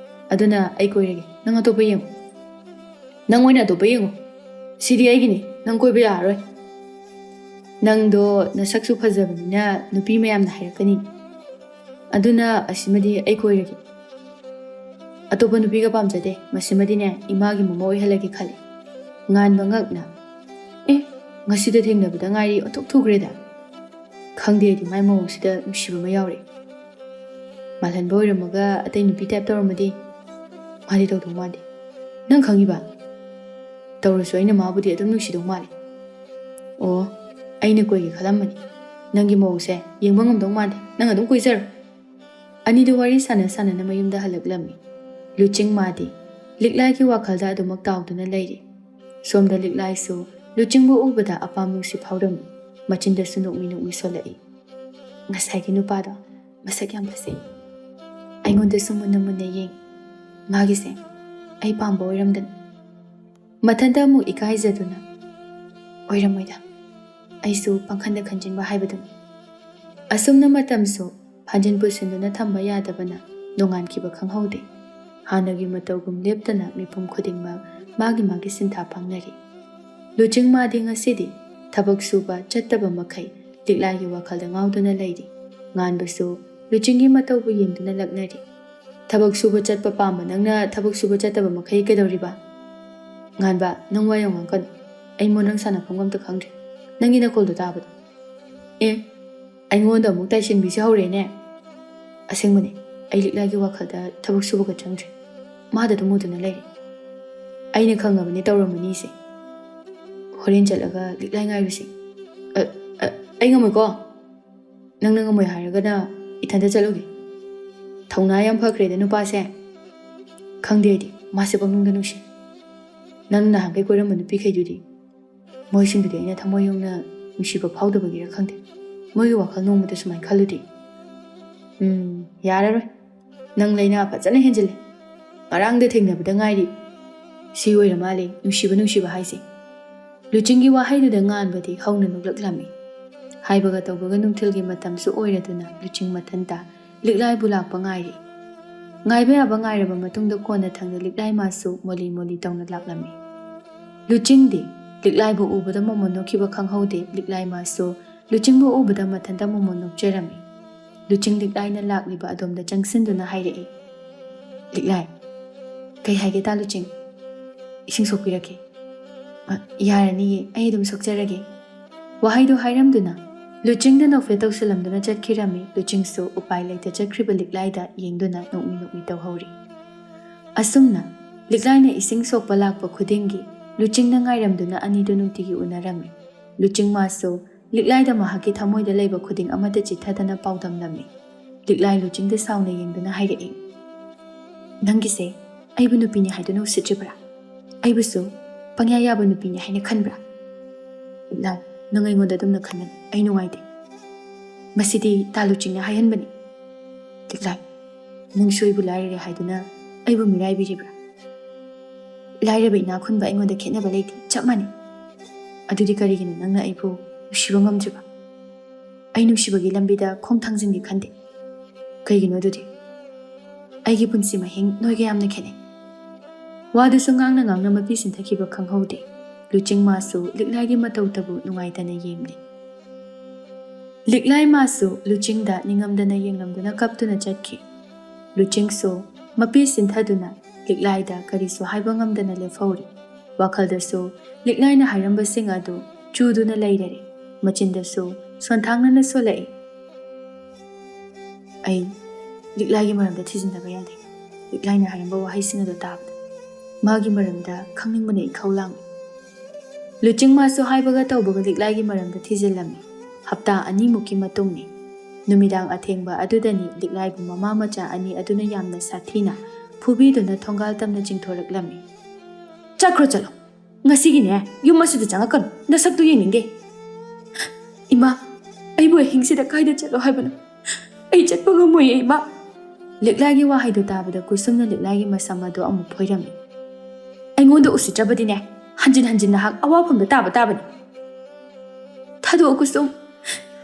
ꯑꯗꯨꯅ ꯑꯩ ꯀꯣꯏꯔꯒꯦ, ꯅꯪ ꯑꯇꯣꯞꯄ ꯌꯦꯡꯉꯨ꯫ ꯅꯪ ꯑꯣꯏꯅ ꯑꯇꯣꯞꯄ ꯌꯦꯡꯉꯨ꯫ ꯁꯤꯗꯤ ꯑꯩꯒꯤꯅꯤ, ꯅꯪ ꯀꯣꯏꯕ ꯌꯥꯔꯔꯣꯏ꯫ ꯅꯪꯗꯣ ꯅꯁꯛꯁꯨ ꯐꯖꯕꯅꯤꯅ ꯅꯨꯄꯤ ꯃꯌꯥꯝꯅ ꯍꯥꯏꯔꯛꯀꯅꯤ꯫ ꯑꯗꯨꯅ ꯑꯁꯤꯃꯗꯤ ꯑꯩ ꯀꯣꯏꯔꯒꯦ꯫ ꯑꯇꯣꯞꯄ ꯅꯨꯄꯤꯒ ꯄꯥꯝꯖꯗꯦ꯫ ꯃꯁꯤꯃꯗꯤꯅꯦ, ꯏꯃꯥꯒꯤ ꯃꯃꯧ ꯑꯣꯏꯍꯜꯂꯒꯦ ꯈꯜꯂꯤ꯫" ꯉꯥꯟꯕ ꯉꯛꯅ, "ꯑꯦ, ꯉꯁꯤꯗ ꯊꯦꯡꯅꯕꯗ ꯉꯥꯏꯔꯤ, ꯑꯣꯟꯊꯣꯛ ꯊꯨꯈ꯭ꯔꯦꯗ꯫" ꯈꯪꯗꯦ ꯑꯩꯗꯤ, ꯃꯥꯏ ꯃꯑꯣꯡꯁꯤꯗ ꯅꯨꯡꯁꯤꯕ ꯑꯃ ꯌꯥꯎꯔꯦ꯫ ꯃꯥꯜꯍꯟꯕ ꯑꯣꯏꯔꯝꯃꯒ ꯑꯇꯩ ꯅꯨꯄꯤ ꯇꯥꯏꯞ ꯇꯧꯔꯝꯃꯗꯤ? ꯃꯥꯗꯤ ꯇꯧꯗꯧ ꯃꯥꯟꯗꯦ꯫ ꯅꯪ ꯈꯪꯉꯤꯕ? ꯇꯧꯔꯁꯨ ꯑꯩꯅ ꯃꯥꯕꯨꯗꯤ ꯑꯗꯨꯝ ꯅꯨꯡꯁꯤꯗꯧ ꯃꯥꯜꯂꯦ꯫ ꯑꯣ, ꯑꯩꯅ ꯀꯣꯏꯒꯦ ꯈꯜꯂꯝꯕꯅꯤ꯫ ꯅꯪꯒꯤ ꯃꯑꯣꯡꯁꯦ ꯌꯦꯡꯕ ꯉꯝꯗꯧ ꯃꯥꯟꯗꯦ꯫ ꯅꯪ ꯑꯗꯨꯝ ꯀꯣꯏꯖꯔꯣ꯫ ꯑꯅꯤꯗꯨ ꯋꯥꯔꯤ ꯁꯥꯟꯅ ꯁꯥꯟꯅꯅ ꯃꯌꯨꯝꯗ ꯍꯜꯂꯛꯂꯝꯃꯤ꯫ ꯂꯨꯆꯤꯡ ꯃꯥꯗꯤ ꯂꯤꯛꯂꯥꯏꯒꯤ ꯋꯥꯈꯜꯗ ꯑꯗꯨꯃꯛ ꯇꯥꯎꯗꯨꯅ ꯂꯩꯔꯤ꯫ ꯁꯣꯝꯗ ꯂꯤꯛꯂꯥꯏꯁꯨ ꯂꯨꯆꯤꯡꯕꯨ ꯎꯕꯗ ꯑꯄꯥꯝꯕ ꯅꯨꯡꯁꯤ ꯐꯥꯎꯔꯝꯃꯤ꯫ ꯃꯆꯤꯟꯗꯁꯨ ꯅꯣꯛꯃꯤ ꯅꯣꯛꯃꯤ ꯁꯣꯜꯂꯛꯏ꯫ "ꯉꯁꯥꯏꯒꯤ ꯅꯨꯄꯥꯗꯣ ꯃꯁꯛ ꯌꯥꯝ ꯐꯖꯩ꯫ ꯑꯩꯉꯣꯟꯗꯁꯨ ꯃꯨꯟꯅ ꯃꯨꯟꯅ ꯌꯦꯡ꯫ ꯃꯥꯒꯤꯁꯦ ꯑꯩ ꯄꯥꯝꯕ ꯑꯣꯏꯔꯝꯗꯅ꯫" ꯃꯊꯟꯇ ꯑꯃꯨꯛ ꯏꯀꯥꯏꯖꯗꯨꯅ, "ꯑꯣꯏꯔꯝꯃꯣꯏꯗ, ꯑꯩꯁꯨ ꯄꯪꯈꯟꯗ ꯈꯟꯖꯤꯟꯕ ꯍꯥꯏꯕꯗꯨꯅꯤ꯫" ꯑꯁꯨꯝꯅ ꯃꯇꯝꯁꯨ ꯐꯥꯟꯖꯤꯟ ꯄꯨꯁꯤꯟꯗꯨꯅ ꯊꯝꯕ ꯌꯥꯗꯕꯅ ꯅꯣꯡꯉꯥꯟꯈꯤꯕ ꯈꯪꯍꯧꯗꯦ꯫ ꯍꯥꯟꯅꯒꯤ ꯃꯇꯧꯒꯨꯝ ꯂꯦꯞꯇꯅ ꯃꯤꯄꯨꯝ ꯈꯨꯗꯤꯡꯃꯛ ꯃꯥꯒꯤ ꯃꯥꯒꯤ ꯁꯤꯟꯊꯥ ꯄꯥꯡꯅꯔꯤ꯫ ꯂꯨꯆꯤꯡ ꯃꯥꯗꯤ ꯉꯁꯤꯗꯤ ꯊꯕꯛ ꯁꯨꯕ ꯆꯠꯇꯕ ꯃꯈꯩ ꯂꯤꯛꯂꯥꯏꯒꯤ ꯋꯥꯈꯜꯗ ꯉꯥꯎꯗꯨꯅ ꯂꯩꯔꯤ꯫ ꯉꯥꯟꯕꯁꯨ ꯂꯨꯆꯤꯡꯒꯤ ꯃꯇꯧꯕꯨ ꯌꯦꯡꯗꯨꯅ ꯂꯛꯅꯔꯤ꯫ "ꯊꯕꯛ ꯁꯨꯕ ꯆꯠꯄ ꯄꯥꯝꯕ ꯅꯪꯅ ꯊꯕꯛ ꯁꯨꯕ ꯆꯠꯇꯕ ꯃꯈꯩ ꯀꯩꯗꯧꯔꯤꯕ?" "ꯉꯥꯟꯕ, ꯅꯪ ꯋꯥ ꯌꯥꯝ ꯉꯥꯡꯒꯅꯨ꯫ ꯑꯩ ꯃꯣꯟꯗ꯭ꯔꯪ ꯁꯥꯟꯅꯐꯝꯒ ꯑꯝꯇ ꯈꯪꯗ꯭ꯔꯦ꯫ ꯅꯪꯒꯤ ꯅꯈꯣꯜꯗꯣ ꯇꯥꯕꯗ꯫" "ꯑꯦ, ꯑꯩꯉꯣꯟꯗ ꯑꯃꯨꯛ ꯇꯥꯏꯁꯤꯟꯕꯤꯁꯤ ꯍꯧꯔꯦꯅꯦ꯫ ꯑꯁꯦꯡꯕꯅꯦ, ꯑꯩ ꯂꯤꯛꯂꯥꯏꯒꯤ ꯋꯥꯈꯜꯗ ꯊꯕꯛ ꯁꯨꯕꯒ ꯆꯪꯗ꯭ꯔꯦ꯫ ꯃꯥꯗ ꯑꯗꯨꯝ ꯎꯗꯨꯅ ꯂꯩꯔꯦ꯫ ꯑꯩꯅ ꯈꯪꯉꯕꯅꯦ ꯇꯧꯔꯝꯃꯅꯤꯁꯦ꯫ ꯍꯣꯔꯦꯟ ꯆꯠꯂꯒ ꯂꯤꯛꯂꯥꯏ ꯉꯥꯏꯔꯨꯁꯤ꯫" "ꯑ, ꯑ, ꯑꯩ ꯉꯝꯃꯣꯏꯀꯣ꯫ ꯅꯪꯅ ꯉꯝꯃꯣꯏ ꯍꯥꯏꯔꯒꯅ ꯏꯊꯟꯇ ꯆꯠꯂꯨꯒꯦ꯫ ꯊꯧꯅꯥ ꯌꯥꯝ ꯐꯈ꯭ꯔꯦꯗ ꯅꯨꯄꯥꯁꯦ꯫ ꯈꯪꯗꯦ ꯑꯩꯗꯤ, ꯃꯥꯁꯦ ꯄꯪꯅꯨꯡꯗ ꯅꯨꯡꯁꯤ꯫ ꯅꯪ ꯅꯍꯥꯟꯈꯩ ꯀꯣꯏꯔꯝꯕ ꯅꯨꯄꯤꯈꯩꯗꯨꯗꯤ, ꯃꯣꯏꯁꯤꯡꯗꯨꯗꯤ ꯑꯩꯅ ꯊꯃꯣꯏ ꯌꯧꯅ ꯅꯨꯡꯁꯤꯕ ꯐꯥꯎꯗꯕꯒꯤꯔ ꯈꯪꯗꯦ, ꯃꯣꯏꯒꯤ ꯋꯥꯈꯜ ꯅꯣꯡꯃꯇ ꯁꯨꯃꯥꯏꯅ ꯈꯜꯂꯨꯗꯦ꯫" "ꯎꯝ, ꯌꯥꯔꯔꯣꯏ꯫ ꯅꯪ ꯂꯥꯏꯅꯥ ꯐꯖꯅ ꯍꯦꯟꯖꯤꯜꯂꯦ꯫ ꯉꯔꯥꯡꯗ ꯊꯦꯡꯅꯕꯗ ꯉꯥꯏꯔꯤ꯫ ꯁꯤ ꯑꯣꯏꯔ ꯃꯥꯜꯂꯦ ꯅꯨꯡꯁꯤꯕ ꯅꯨꯡꯁꯤꯕ ꯍꯥꯏꯁꯦ꯫" ꯂꯨꯆꯤꯡꯒꯤ ꯋꯥꯍꯩꯗꯨꯗ ꯉꯥꯟꯕꯗꯤ ꯍꯧꯅ ꯅꯣꯛꯂꯛꯂꯝꯃꯤ꯫ ꯍꯥꯏꯕꯒ ꯇꯧꯕꯒ ꯅꯨꯡꯊꯤꯜꯒꯤ ꯃꯇꯝꯁꯨ ꯑꯣꯏꯔꯗꯨꯅ ꯂꯨꯆꯤꯡ ꯃꯊꯟꯇ ꯂꯤꯛꯂꯥꯏꯕꯨ ꯂꯥꯛꯄ ꯉꯥꯏꯔꯤ꯫ ꯉꯥꯏꯕ ꯌꯥꯕ ꯉꯥꯏꯔꯕ ꯃꯇꯨꯡꯗ ꯀꯣꯟꯅ ꯊꯪꯗ ꯂꯤꯛꯂꯥꯏ ꯃꯥꯁꯨ ꯃꯣꯂꯤ ꯃꯣꯂꯤ ꯇꯧꯅ ꯂꯥꯛꯂꯝꯃꯤ꯫ ꯂꯨꯆꯤꯡꯗꯤ ꯂꯤꯛꯂꯥꯏꯕꯨ ꯎꯕꯗ ꯃꯣꯃꯣꯟ ꯅꯣꯛꯈꯤꯕ ꯈꯪꯍꯧꯗꯦ꯫ ꯂꯤꯛꯂꯥꯏ ꯃꯥꯁꯨ ꯂꯨꯆꯤꯡꯕꯨ ꯎꯕꯗ ꯃꯊꯟꯇ ꯃꯣꯃꯣꯟ ꯅꯣꯛꯆꯔꯝꯃꯤ꯫ ꯂꯨꯆꯤꯡ ꯂꯤꯛꯂꯥꯏꯅ ꯂꯥꯛꯂꯤꯕ ꯑꯗꯣꯝꯗ ꯆꯪꯁꯤꯟꯗꯨꯅ ꯍꯥꯏꯔꯛꯏ, "ꯂꯤꯛꯂꯥꯏ, ꯀꯩ ꯍꯥꯏꯒꯦ ꯇꯥ ꯂꯨꯆꯤꯡ? ꯏꯁꯤꯡ ꯁꯣꯛꯄꯤꯔꯛꯀꯦ꯫" "ꯑ, ꯌꯥꯔꯅꯤꯌꯦ, ꯑꯩ ꯑꯗꯨꯝ ꯁꯣꯛꯆꯔꯒꯦ꯫" ꯋꯥꯍꯩꯗꯨ ꯍꯥꯏꯔꯝꯗꯨꯅ ꯂꯨꯆꯤꯡꯗ ꯅꯣꯛꯐꯦꯠ ꯇꯧꯁꯤꯜꯂꯝꯗꯨꯅ ꯆꯠꯈꯤꯔꯝꯃꯤ꯫ ꯂꯨꯆꯤꯡꯁꯨ ꯎꯄꯥꯏ ꯂꯩꯇ ꯆꯠꯈ꯭ꯔꯤꯕ ꯂꯤꯛꯂꯥꯏꯗ ꯌꯦꯡꯗꯨꯅ ꯅꯣꯛꯃꯤ ꯅꯣꯛꯃꯤ ꯇꯧꯍꯧꯔꯤ꯫ ꯑꯁꯨꯝꯅ ꯂꯤꯛꯂꯥꯏꯅ ꯏꯁꯤꯡ ꯁꯣꯛꯄ ꯂꯥꯛꯄ ꯈꯨꯗꯤꯡꯒꯤ ꯂꯨꯆꯤꯡꯅ ꯉꯥꯏꯔꯝꯗꯨꯅ ꯑꯅꯤꯗꯨ ꯅꯨꯡꯇꯤꯒꯤ ꯎꯅꯔꯝꯃꯤ꯫ ꯂꯨꯆꯤꯡ ꯃꯥꯁꯨ ꯂꯤꯛꯂꯥꯏꯗ ꯃꯍꯥꯛꯀꯤ ꯊꯃꯣꯏꯗ ꯂꯩꯕ ꯈꯨꯗꯤꯡ ꯑꯃꯠꯇ ꯆꯤꯠꯊꯗꯅ ꯄꯥꯎꯗꯝꯂꯝꯃꯤ꯫ ꯂꯤꯛꯂꯥꯏ ꯂꯨꯆꯤꯡꯗ ꯁꯥꯎꯅ ꯌꯦꯡꯗꯨꯅ ꯍꯥꯏꯔꯛꯏ, "ꯅꯪꯒꯤꯁꯦ ꯑꯩꯕꯨ ꯅꯨꯄꯤꯅꯤ ꯍꯥꯏꯗꯨꯅ ꯎꯁꯤꯠꯇ꯭ꯔꯤꯕ꯭ꯔꯥ? ꯑꯩꯕꯨꯁꯨ ꯄꯪꯌꯥ ꯌꯥꯕ ꯅꯨꯄꯤꯅꯤ ꯍꯥꯏꯅ ꯈꯟꯕ꯭ꯔꯥ?" "ꯂꯤꯛꯂꯥꯏ, ꯅꯪ ꯑꯩꯉꯣꯟꯗ ꯑꯗꯨꯝꯅ ꯈꯟꯒꯅꯨ, ꯑꯩ ꯅꯨꯡꯉꯥꯏꯇꯦ꯫ ꯃꯁꯤꯗꯤ ꯇꯥ ꯂꯨꯆꯤꯡꯅ ꯍꯥꯏꯍꯟꯕꯅꯤ꯫" "ꯂꯤꯛꯂꯥꯏ, ꯅꯪꯁꯨ ꯑꯩꯕꯨ ꯂꯥꯏꯔꯔꯦ ꯍꯥꯏꯗꯨꯅ ꯑꯩꯕꯨ ꯃꯤꯔꯥꯏꯕꯤꯔꯤꯕ꯭ꯔꯥ?" "ꯂꯥꯏꯔꯕ ꯏꯅꯥꯛ ꯈꯨꯟꯕ ꯑꯩꯉꯣꯟꯗ ꯈꯦꯠꯅꯕ ꯂꯩꯇꯦ, ꯆꯞ ꯃꯥꯟꯅꯩ꯫ ꯑꯗꯨꯗꯤ ꯀꯔꯤꯒꯤꯅꯣ ꯅꯪꯅ ꯑꯩꯕꯨ ꯅꯨꯡꯁꯤꯕ ꯉꯝꯗ꯭ꯔꯤꯕ? ꯑꯩ ꯅꯨꯡꯁꯤꯕꯒꯤ ꯂꯝꯕꯤꯗ ꯈꯣꯡ ꯊꯥꯡꯖꯤꯟꯒꯦ ꯈꯟꯗꯦ꯫ ꯀꯩꯒꯤꯅꯣ ꯑꯗꯨꯗꯤ? ꯑꯩꯒꯤ ꯄꯨꯟꯁꯤ ꯃꯍꯤꯡ ꯅꯣꯏꯒ ꯌꯥꯝꯅ ꯈꯦꯠꯅꯩ꯫" ꯋꯥꯗꯨꯁꯨ ꯉꯥꯡꯅ ꯉꯥꯡꯅ ꯃꯄꯤ ꯁꯤꯟꯊꯈꯤꯕ ꯈꯪꯍꯧꯗꯦ꯫ ꯂꯨꯆꯤꯡ ꯃꯥꯁꯨ ꯂꯤꯛꯂꯥꯏꯒꯤ ꯃꯇꯧꯇꯕꯨ ꯅꯨꯡꯉꯥꯏꯇꯅ ꯌꯦꯡꯂꯤ꯫ ꯂꯤꯛꯂꯥꯏ ꯃꯥꯁꯨ ꯂꯨꯆꯤꯡꯗ ꯅꯤꯡꯉꯝꯗꯅ ꯌꯦꯡꯂꯝꯗꯨꯅ ꯀꯞꯇꯨꯅ ꯆꯠꯈꯤ꯫ ꯂꯨꯆꯤꯡꯁꯨ ꯃꯄꯤ ꯁꯤꯟꯊꯗꯨꯅ ꯂꯤꯛꯂꯥꯏꯗ ꯀꯔꯤꯁꯨ ꯍꯥꯏꯕ ꯉꯝꯗꯅ ꯂꯦꯞꯍꯧꯔꯤ꯫ ꯋꯥꯈꯜꯗꯁꯨ ꯂꯤꯛꯂꯥꯏꯅ ꯍꯥꯏꯔꯝꯕꯁꯤꯡ ꯑꯗꯨ ꯆꯨꯗꯨꯅ ꯂꯩꯔꯔꯦ꯫ ꯃꯆꯤꯟꯗꯁꯨ ꯁꯣꯟꯊꯥꯡꯅꯅ ꯁꯣꯜꯂꯛꯏ, "ꯑꯩ ꯂꯤꯛꯂꯥꯏꯒꯤ ꯃꯔꯝꯗ ꯊꯤꯖꯤꯟꯗꯕ ꯌꯥꯗꯦ꯫ ꯂꯤꯛꯂꯥꯏꯅ ꯍꯥꯏꯔꯝꯕ ꯋꯥꯍꯩꯁꯤꯡ ꯑꯗꯨ ꯇꯥꯕꯗ ꯃꯥꯒꯤ ꯃꯔꯝꯗ ꯈꯪꯅꯤꯡꯕꯅ ꯏꯈꯧ ꯂꯥꯡꯏ꯫" ꯂꯨꯆꯤꯡ ꯃꯥꯁꯨ ꯍꯥꯏꯕꯒ ꯇꯧꯕꯒ ꯂꯤꯛꯂꯥꯏꯒꯤ ꯃꯔꯝꯗ ꯊꯤꯖꯤꯜꯂꯝꯃꯤ꯫ ꯍꯞꯇꯥ ꯑꯅꯤꯃꯨꯛꯀꯤ ꯃꯇꯨꯡꯅꯤ꯫ ꯅꯨꯃꯤꯗꯥꯡ ꯑꯊꯦꯡꯕ ꯑꯗꯨꯗꯅꯤ ꯂꯤꯛꯂꯥꯏꯕꯨ ꯃꯃꯥ ꯃꯆꯥ ꯑꯅꯤ ꯑꯗꯨꯅ ꯌꯥꯝꯅ ꯁꯥꯊꯤꯅ ꯐꯨꯕꯤꯗꯨꯅ ꯊꯣꯡꯒꯥꯜ ꯇꯝꯅ ꯆꯤꯡꯊꯣꯔꯛꯂꯝꯃꯤ꯫ "ꯆꯠꯈ꯭ꯔꯣ ꯆꯠꯂꯣ꯫ ꯉꯁꯤꯒꯤꯅꯦ ꯌꯨꯝ ꯑꯁꯤꯗ ꯆꯪꯉꯛꯀꯅꯨ꯫ ꯅꯁꯛꯇꯨ ꯌꯦꯡꯅꯤꯡꯗꯦ꯫" "ꯏꯃꯥ, ꯑꯩꯕꯨ ꯑꯍꯤꯡꯁꯤꯗ ꯀꯥꯏꯗ ꯆꯠꯂꯣ ꯍꯥꯏꯕꯅꯣ?" ꯑꯩ ꯆꯠꯄ ꯉꯝꯃꯣꯏꯌꯦ, ꯏꯃꯥ꯫ ꯂꯤꯛꯂꯥꯏꯒꯤ ꯋꯥꯍꯩꯗꯨ ꯇꯥꯕꯗ ꯀꯨꯁꯨꯝꯅ ꯂꯤꯛꯂꯥꯏꯒꯤ ꯃꯁꯝ ꯑꯗꯨ ꯑꯃꯨꯛ ꯐꯣꯏꯔꯝꯃꯤ꯫ "ꯑꯩꯉꯣꯟꯗ ꯎꯁꯤꯠꯇ꯭ꯔꯕꯗꯤꯅꯦ, ꯍꯟꯖꯤꯟ ꯍꯟꯖꯤꯟ ꯅꯍꯥꯛ ꯑꯋꯥꯐꯝꯗ ꯇꯥꯕ ꯇꯥꯕꯅꯤ꯫ ꯊꯥꯗꯣꯛꯑꯣ ꯀꯨꯁꯨꯝ,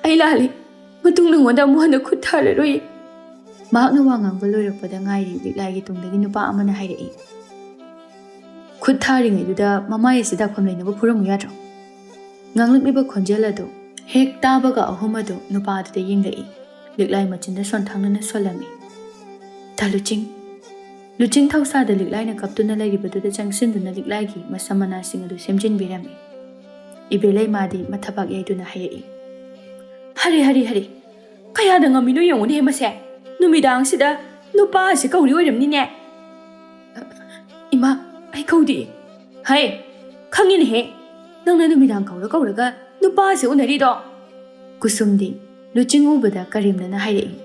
ꯑꯩ ꯂꯥꯜꯂꯤ꯫ ꯃꯇꯨꯡ ꯅꯉꯣꯟꯗ ꯑꯃꯨꯛ ꯍꯟꯅ ꯈꯨꯠ ꯊꯥꯔꯔꯣꯏꯌꯦ꯫" ꯃꯍꯥꯛꯅ ꯋꯥ ꯉꯥꯡꯕ ꯂꯣꯏꯔꯛꯄꯗ ꯉꯥꯏꯔꯤ, ꯂꯤꯛꯂꯥꯏꯒꯤ ꯇꯨꯡꯗꯒꯤ ꯅꯨꯄꯥ ꯑꯃꯅ ꯍꯥꯏꯔꯛꯏ꯫ "ꯈꯨꯠ ꯊꯥꯔꯤꯉꯩꯗꯨꯗ ꯃꯃꯥꯏ ꯑꯁꯤ ꯗꯥꯛꯐꯝ ꯂꯩꯅꯕ ꯐꯨꯔꯝꯃꯨ ꯌꯥꯗ꯭ꯔꯣ?" ꯉꯥꯡꯂꯛꯂꯤꯕ ꯈꯣꯟꯖꯦꯜ ꯑꯗꯨ ꯍꯦꯛ ꯇꯥꯕꯒ ꯑꯍꯨꯝ ꯑꯗꯨ ꯅꯨꯄꯥ ꯑꯗꯨꯗ ꯌꯦꯡꯂꯛꯏ꯫ ꯂꯤꯛꯂꯥꯏ ꯃꯆꯤꯟꯗ ꯁꯣꯟꯊꯥꯡꯅꯅ ꯁꯣꯜꯂꯝꯃꯤ꯫ "ꯇꯥ ꯂꯨꯆꯤꯡ꯫" ꯂꯨꯆꯤꯡ ꯊꯧꯁꯥꯗ ꯂꯤꯛꯂꯥꯏꯅ ꯀꯞꯇꯨꯅ ꯂꯩꯔꯤꯕꯗꯨꯗ ꯆꯪꯁꯤꯟꯗꯨꯅ ꯂꯤꯛꯂꯥꯏꯒꯤ ꯃꯁꯝ ꯃꯅꯥꯁꯤꯡ ꯑꯗꯨ ꯁꯦꯝꯖꯤꯟꯕꯤꯔꯝꯃꯤ꯫ ꯏꯕꯦꯂꯩꯃꯥꯗꯤ ꯃꯊꯕꯥꯛ ꯌꯩꯗꯨꯅ ꯍꯥꯏꯔꯛꯏ꯫ "ꯍꯔꯦ, ꯍꯔꯦ, ꯍꯔꯦ! ꯀꯌꯥꯗ ꯉꯝꯃꯤꯅꯣ ꯌꯦꯡꯉꯨꯅꯦꯍꯦ ꯃꯁꯦ! ꯅꯨꯃꯤꯗꯥꯡꯁꯤꯗ ꯅꯨꯄꯥ ꯑꯁꯤ ꯀꯧꯔꯤ ꯑꯣꯏꯔꯝꯅꯤꯅꯦ!" "ꯏꯃꯥ, ꯑꯩ ꯀꯧꯗꯦ꯫" "ꯍꯩ, ꯈꯪꯉꯤꯅꯦꯍꯦ, ꯅꯪꯅ ꯅꯨꯃꯤꯗꯥꯡ ꯀꯧꯔ ꯀꯧꯔꯒ ꯅꯨꯄꯥ ꯑꯁꯤ ꯎꯅꯔꯤꯗꯣ!" ꯀꯨꯁꯨꯝꯗꯤ ꯂꯨꯆꯤꯡ ꯎꯕꯗ ꯀꯔꯦꯝꯅꯅ ꯍꯥꯏꯔꯛꯏ꯫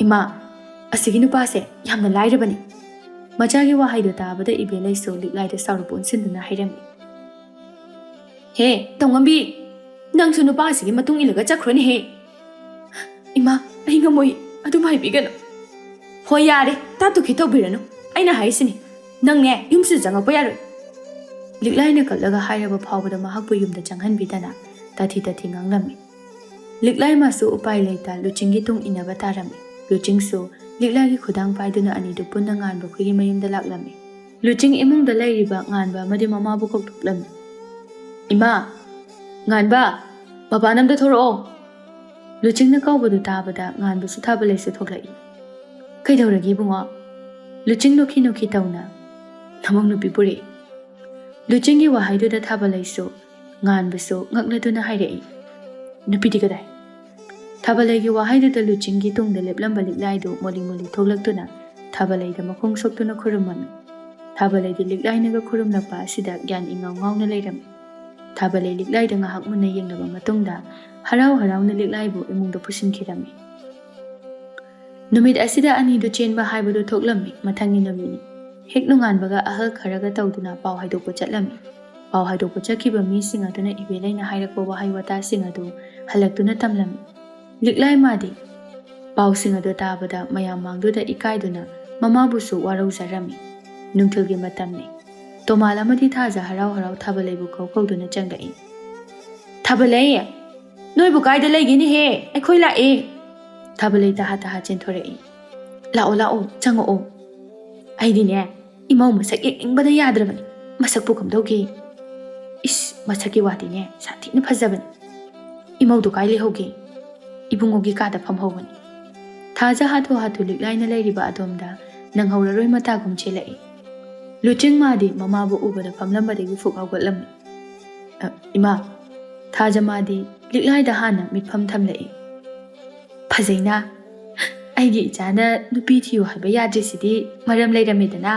"ꯏꯃꯥ, ꯑꯁꯤꯒꯤ ꯅꯨꯄꯥꯁꯦ ꯌꯥꯝꯅ ꯂꯥꯏꯔꯕꯅꯤ꯫" ꯃꯆꯥꯒꯤ ꯋꯥꯍꯩꯗꯨ ꯇꯥꯕꯗ ꯏꯕꯦꯂꯩꯁꯨ ꯂꯤꯛꯂꯥꯏꯗ ꯁꯥꯎꯔꯞ ꯑꯣꯟꯁꯤꯟꯗꯨꯅ ꯍꯥꯏꯔꯝꯃꯤ꯫ "ꯍꯦ, ꯇꯧꯉꯝꯕꯤ, ꯅꯪꯁꯨ ꯅꯨꯄꯥꯁꯤꯒꯤ ꯃꯇꯨꯡ ꯏꯜꯂꯒ ꯆꯠꯈ꯭ꯔꯣꯅꯦꯍꯦ!" "ꯏꯃꯥ, ꯑꯩ ꯉꯝꯃꯣꯏ, ꯑꯗꯨꯝ ꯍꯥꯏꯕꯤꯒꯅꯨ꯫" "ꯍꯣꯏ, ꯌꯥꯔꯦ, ꯇꯥꯠꯇꯨꯈꯤ ꯇꯧꯕꯤꯔꯅꯨ, ꯑꯩꯅ ꯍꯥꯏꯔꯤꯁꯤꯅꯤ꯫ ꯅꯪꯅꯦ, ꯌꯨꯝꯁꯤꯗ ꯆꯪꯉꯛꯄ ꯌꯥꯔꯣꯏ꯫" ꯂꯤꯛꯂꯥꯏꯅ ꯀꯞꯂꯒ ꯍꯥꯏꯔꯕ ꯐꯥꯎꯕꯗ ꯃꯍꯥꯛꯄꯨ ꯌꯨꯝꯗ ꯆꯪꯍꯟꯕꯤꯗꯅ ꯇꯥꯊꯤ ꯇꯥꯊꯤ ꯉꯥꯡꯂꯝꯃꯤ꯫ ꯂꯤꯛꯂꯥꯏ ꯃꯥꯁꯨ ꯎꯄꯥꯏ ꯂꯩꯇ ꯂꯨꯆꯤꯡꯒꯤ ꯇꯨꯡ ꯏꯟꯅꯕ ꯇꯥꯔꯝꯃꯤ꯫ ꯂꯨꯆꯤꯡꯁꯨ ꯂꯤꯛꯂꯥꯏꯒꯤ ꯈꯨꯗꯥꯡ ꯄꯥꯏꯗꯨꯅ ꯑꯅꯤꯗꯨ ꯄꯨꯟꯅ ꯉꯥꯟꯕ ꯈꯣꯏꯒꯤ ꯃꯌꯨꯝꯗ ꯂꯥꯛꯂꯝꯃꯤ꯫ ꯂꯨꯆꯤꯡ ꯏꯃꯨꯡꯗ ꯂꯩꯔꯤꯕ ꯉꯥꯟꯕ ꯑꯃꯗꯤ ꯃꯃꯥꯕꯨ ꯀꯧꯊꯣꯛꯂꯝꯃꯤ꯫ "ꯏꯃꯥ! ꯉꯥꯟꯕ! ꯃꯄꯥꯟ ꯑꯝꯗ ꯊꯣꯔꯛꯑꯣ!" ꯂꯨꯆꯤꯡꯅ ꯀꯧꯕꯗꯨ ꯇꯥꯕꯗ ꯉꯥꯟꯕꯁꯨ ꯊꯥꯕꯂꯩꯁꯨ ꯊꯣꯛꯂꯛꯏ꯫ "ꯀꯩꯗꯧꯔꯒꯦ ꯏꯕꯨꯡꯉꯣ?" ꯂꯨꯆꯤꯡ ꯅꯣꯛꯈꯤ ꯅꯣꯛꯈꯤ ꯇꯧꯅ, "ꯅꯃꯧ ꯅꯨꯄꯤ ꯄꯨꯔꯛꯏ꯫" ꯂꯨꯆꯤꯡꯒꯤ ꯋꯥꯍꯩꯗꯨꯗ ꯊꯥꯕꯂꯩꯁꯨ ꯉꯥꯟꯕꯁꯨ ꯉꯛꯅꯗꯨꯅ ꯍꯥꯏꯔꯛꯏ, "ꯅꯨꯄꯤꯗꯤ ꯀꯗꯥꯏ?" ꯊꯥꯕꯂꯩꯒꯤ ꯋꯥꯍꯩꯗꯨꯗ ꯂꯨꯆꯤꯡꯒꯤ ꯇꯨꯡꯗ ꯂꯦꯞꯂꯝꯕ ꯂꯤꯛꯂꯥꯏꯗꯨ ꯃꯣꯂꯤ ꯃꯣꯂꯤ ꯊꯣꯛꯂꯛꯇꯨꯅ ꯊꯥꯕꯂꯩꯗ ꯃꯈꯣꯡ ꯁꯣꯛꯇꯨꯅ ꯈꯨꯔꯨꯝꯃꯝꯃꯤ꯫ ꯊꯥꯕꯂꯩꯗꯤ ꯂꯤꯛꯂꯥꯏꯅꯒ ꯈꯨꯔꯨꯝꯂꯛꯄ ꯑꯁꯤꯗ ꯒ꯭ꯌꯥꯟ ꯏꯉꯥꯎ ꯉꯥꯎꯅ ꯂꯩꯔꯝꯃꯤ꯫ ꯊꯥꯕꯂꯩ ꯂꯤꯛꯂꯥꯏꯗ ꯉꯥꯏꯍꯥꯛ ꯃꯨꯟꯅ ꯌꯦꯡꯂꯕ ꯃꯇꯨꯡꯗ ꯍꯔꯥꯎ ꯍꯔꯥꯎꯅ ꯂꯤꯛꯂꯥꯏꯕꯨ ꯏꯃꯨꯡꯗ ꯄꯨꯁꯤꯟꯈꯤꯔꯝꯃꯤ꯫ ꯅꯨꯃꯤꯠ ꯑꯁꯤꯗ ꯑꯅꯤꯗꯨ ꯆꯦꯟꯕ ꯍꯥꯏꯕꯗꯨ ꯊꯣꯛꯂꯝꯃꯤ꯫ ꯃꯊꯪꯒꯤ ꯅꯨꯃꯤꯠꯅꯤ꯫ ꯍꯦꯛ ꯅꯣꯡꯉꯥꯟꯕꯒ ꯑꯍꯜ ꯈꯔꯒ ꯇꯧꯗꯨꯅ ꯄꯥꯎ ꯍꯥꯏꯗꯣꯛꯄ ꯆꯠꯂꯝꯃꯤ꯫ ꯄꯥꯎ ꯍꯥꯏꯗꯣꯛꯄ ꯆꯠꯈꯤꯕ ꯃꯤꯁꯤꯡ ꯑꯗꯨꯅ ꯏꯕꯦꯂꯩꯅ ꯍꯥꯏꯔꯛꯄ ꯋꯥꯍꯩ ꯋꯥꯇꯥꯁꯤꯡ ꯑꯗꯨ ꯍꯜꯂꯛꯇꯨꯅ ꯇꯝꯂꯝꯃꯤ꯫ ꯂꯤꯛꯂꯥꯏ ꯃꯥꯗꯤ, ꯄꯥꯎꯁꯤꯡ ꯑꯗꯨ ꯇꯥꯕꯗ ꯃꯌꯥꯝ ꯃꯥꯡꯗꯨꯗ ꯏꯀꯥꯏꯗꯨꯅ ꯃꯃꯥꯕꯨꯁꯨ ꯋꯥꯔꯧꯖꯔꯝꯃꯤ꯫ ꯅꯨꯡꯊꯤꯜꯒꯤ ꯃꯇꯝꯅꯤ꯫ ꯇꯣꯃꯥꯜ ꯑꯃꯗꯤ ꯊꯥꯖ ꯍꯔꯥꯎ ꯍꯔꯥꯎ ꯊꯥꯕꯂꯩꯕꯨ ꯀꯧ ꯀꯧꯗꯨꯅ ꯆꯪꯂꯛꯏ꯫ "ꯊꯥꯕꯂꯩ, ꯅꯣꯏꯕꯨ ꯀꯥꯏꯗ ꯂꯩꯒꯦꯅꯦꯍꯦ? ꯑꯩꯈꯣꯏ ꯂꯥꯛꯑꯦ!" ꯊꯥꯕꯂꯩ ꯇꯍꯥ ꯇꯍꯥ ꯆꯦꯟꯊꯣꯔꯛꯏ꯫ "ꯂꯥꯛꯑꯣ, ꯂꯥꯛꯑꯣ, ꯆꯪꯉꯛꯑꯣ꯫ ꯑꯩꯗꯤꯅꯦ, ꯏꯃꯧ ꯃꯁꯛ ꯌꯦꯡꯅꯤꯡꯕꯅ ꯌꯥꯗ꯭ꯔꯕꯅꯤ꯫ ꯃꯁꯛꯄꯨ ꯀꯝꯗꯧꯒꯦ? ꯏꯁ, ꯃꯁꯛꯀꯤ ꯋꯥꯗꯤꯅꯦ, ꯁꯥꯊꯤꯅ ꯐꯖꯕꯅꯤ꯫ ꯏꯃꯧꯗꯨ ꯀꯥꯏ ꯂꯩꯍꯧꯒꯦ?" "ꯏꯕꯨꯡꯉꯣꯒꯤ ꯀꯥꯗ ꯐꯝꯍꯧꯕꯅꯤ꯫ ꯊꯥꯖ ꯍꯥꯊꯨ ꯍꯥꯊꯨ ꯂꯤꯛꯂꯥꯏꯅ ꯂꯩꯔꯤꯕ ꯑꯗꯣꯝꯗ ꯅꯪꯍꯧꯔꯔꯣꯏ ꯃꯇꯥꯒꯨꯝ ꯆꯦꯜꯂꯛꯏ꯫ ꯂꯨꯆꯤꯡ ꯃꯥꯗꯤ ꯃꯃꯥꯕꯨ ꯎꯕꯗ ꯐꯝꯂꯝꯕꯗꯒꯤ ꯐꯨꯛ ꯍꯧꯒꯠꯂꯝꯃꯤ꯫ "ꯑ, ꯏꯃꯥ!" ꯊꯥꯖ ꯃꯥꯗꯤ ꯂꯤꯛꯂꯥꯏꯗ ꯍꯥꯟꯅ ꯃꯤꯠꯐꯝ ꯊꯝꯂꯛꯏ꯫ "ꯐꯖꯩꯅ꯫ ꯑꯩꯒꯤ ꯏꯆꯥꯅ ꯅꯨꯄꯤ ꯊꯤꯌꯨ ꯍꯥꯏꯕ ꯌꯥꯗ꯭ꯔꯤꯁꯤꯗꯤ ꯃꯔꯝ ꯂꯩꯔꯝꯃꯦꯗꯅ?"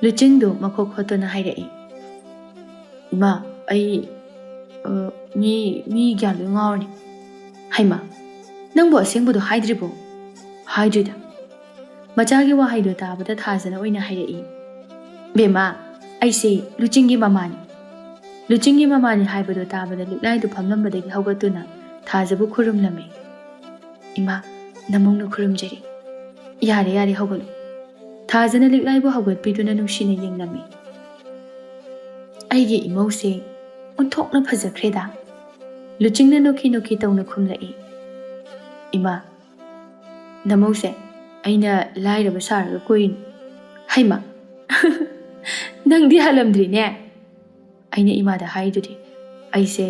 ꯂꯨꯆꯤꯡꯗꯨ ꯃꯈꯣꯛ ꯈꯣꯠꯇꯨꯅ ꯍꯥꯏꯔꯛꯏ꯫ "ꯏꯃꯥ, ꯑꯩ, ꯑ, ꯃꯤ, ꯃꯤ ꯒ꯭ꯌꯥꯟ ꯂꯣꯏ ꯉꯥꯎꯔꯅꯤ꯫ ꯍꯩꯃꯥ, ꯅꯪꯕꯨ ꯑꯁꯦꯡꯕꯗꯣ ꯍꯥꯏꯗ꯭ꯔꯤꯕꯣ?" "ꯍꯥꯏꯗ꯭ꯔꯤꯗ꯫" ꯃꯆꯥꯒꯤ ꯋꯥꯍꯩꯗꯣ ꯇꯥꯕꯗ ꯊꯥꯖꯅ ꯑꯣꯏꯅ ꯍꯥꯏꯔꯛꯏ꯫ "ꯕꯦꯝꯃ, ꯑꯩꯁꯦ ꯂꯨꯆꯤꯡꯒꯤ ꯃꯃꯥꯅꯤ꯫" ꯂꯨꯆꯤꯡꯒꯤ ꯃꯃꯥꯅꯤ ꯍꯥꯏꯕꯗꯣ ꯇꯥꯕꯗ ꯂꯤꯛꯂꯥꯏꯗꯨ ꯐꯝꯂꯝꯕꯗꯒꯤ ꯍꯧꯒꯠꯇꯨꯅ ꯊꯥꯖꯕꯨ ꯈꯨꯔꯨꯝꯂꯝꯃꯤ꯫ "ꯏꯃꯥ, ꯅꯃꯧꯅ ꯈꯨꯔꯨꯝꯖꯔꯤ꯫ ꯌꯥꯔꯦ, ꯌꯥꯔꯦ, ꯍꯧꯒꯠꯂꯨ꯫" ꯊꯥꯖꯅ ꯂꯤꯛꯂꯥꯏꯕꯨ ꯍꯧꯒꯠꯄꯤꯗꯨꯅ ꯅꯨꯡꯁꯤꯅ ꯌꯦꯡꯂꯝꯃꯤ꯫ "ꯑꯩꯒꯤ ꯏꯃꯧꯁꯦ ꯑꯣꯟꯊꯣꯛꯅ ꯐꯖꯈ꯭ꯔꯦꯗ꯫" ꯂꯨꯆꯤꯡꯅ ꯅꯣꯛꯈꯤ ꯅꯣꯛꯈꯤ ꯇꯧꯅ ꯈꯨꯝꯂꯛꯏ꯫ "ꯏꯃꯥ, ꯅꯃꯧꯁꯦ ꯑꯩꯅ ꯂꯥꯏꯔꯕ ꯁꯥꯔꯒ ꯀꯣꯏꯔꯤꯅꯤ꯫" "ꯍꯩꯃꯥ, ꯅꯪꯗꯤ ꯍꯜꯂꯝꯗ꯭ꯔꯤꯅꯦ꯫" "ꯑꯩꯅ ꯏꯃꯥꯗ ꯍꯥꯏꯗꯨꯗꯤ, ꯑꯩꯁꯦ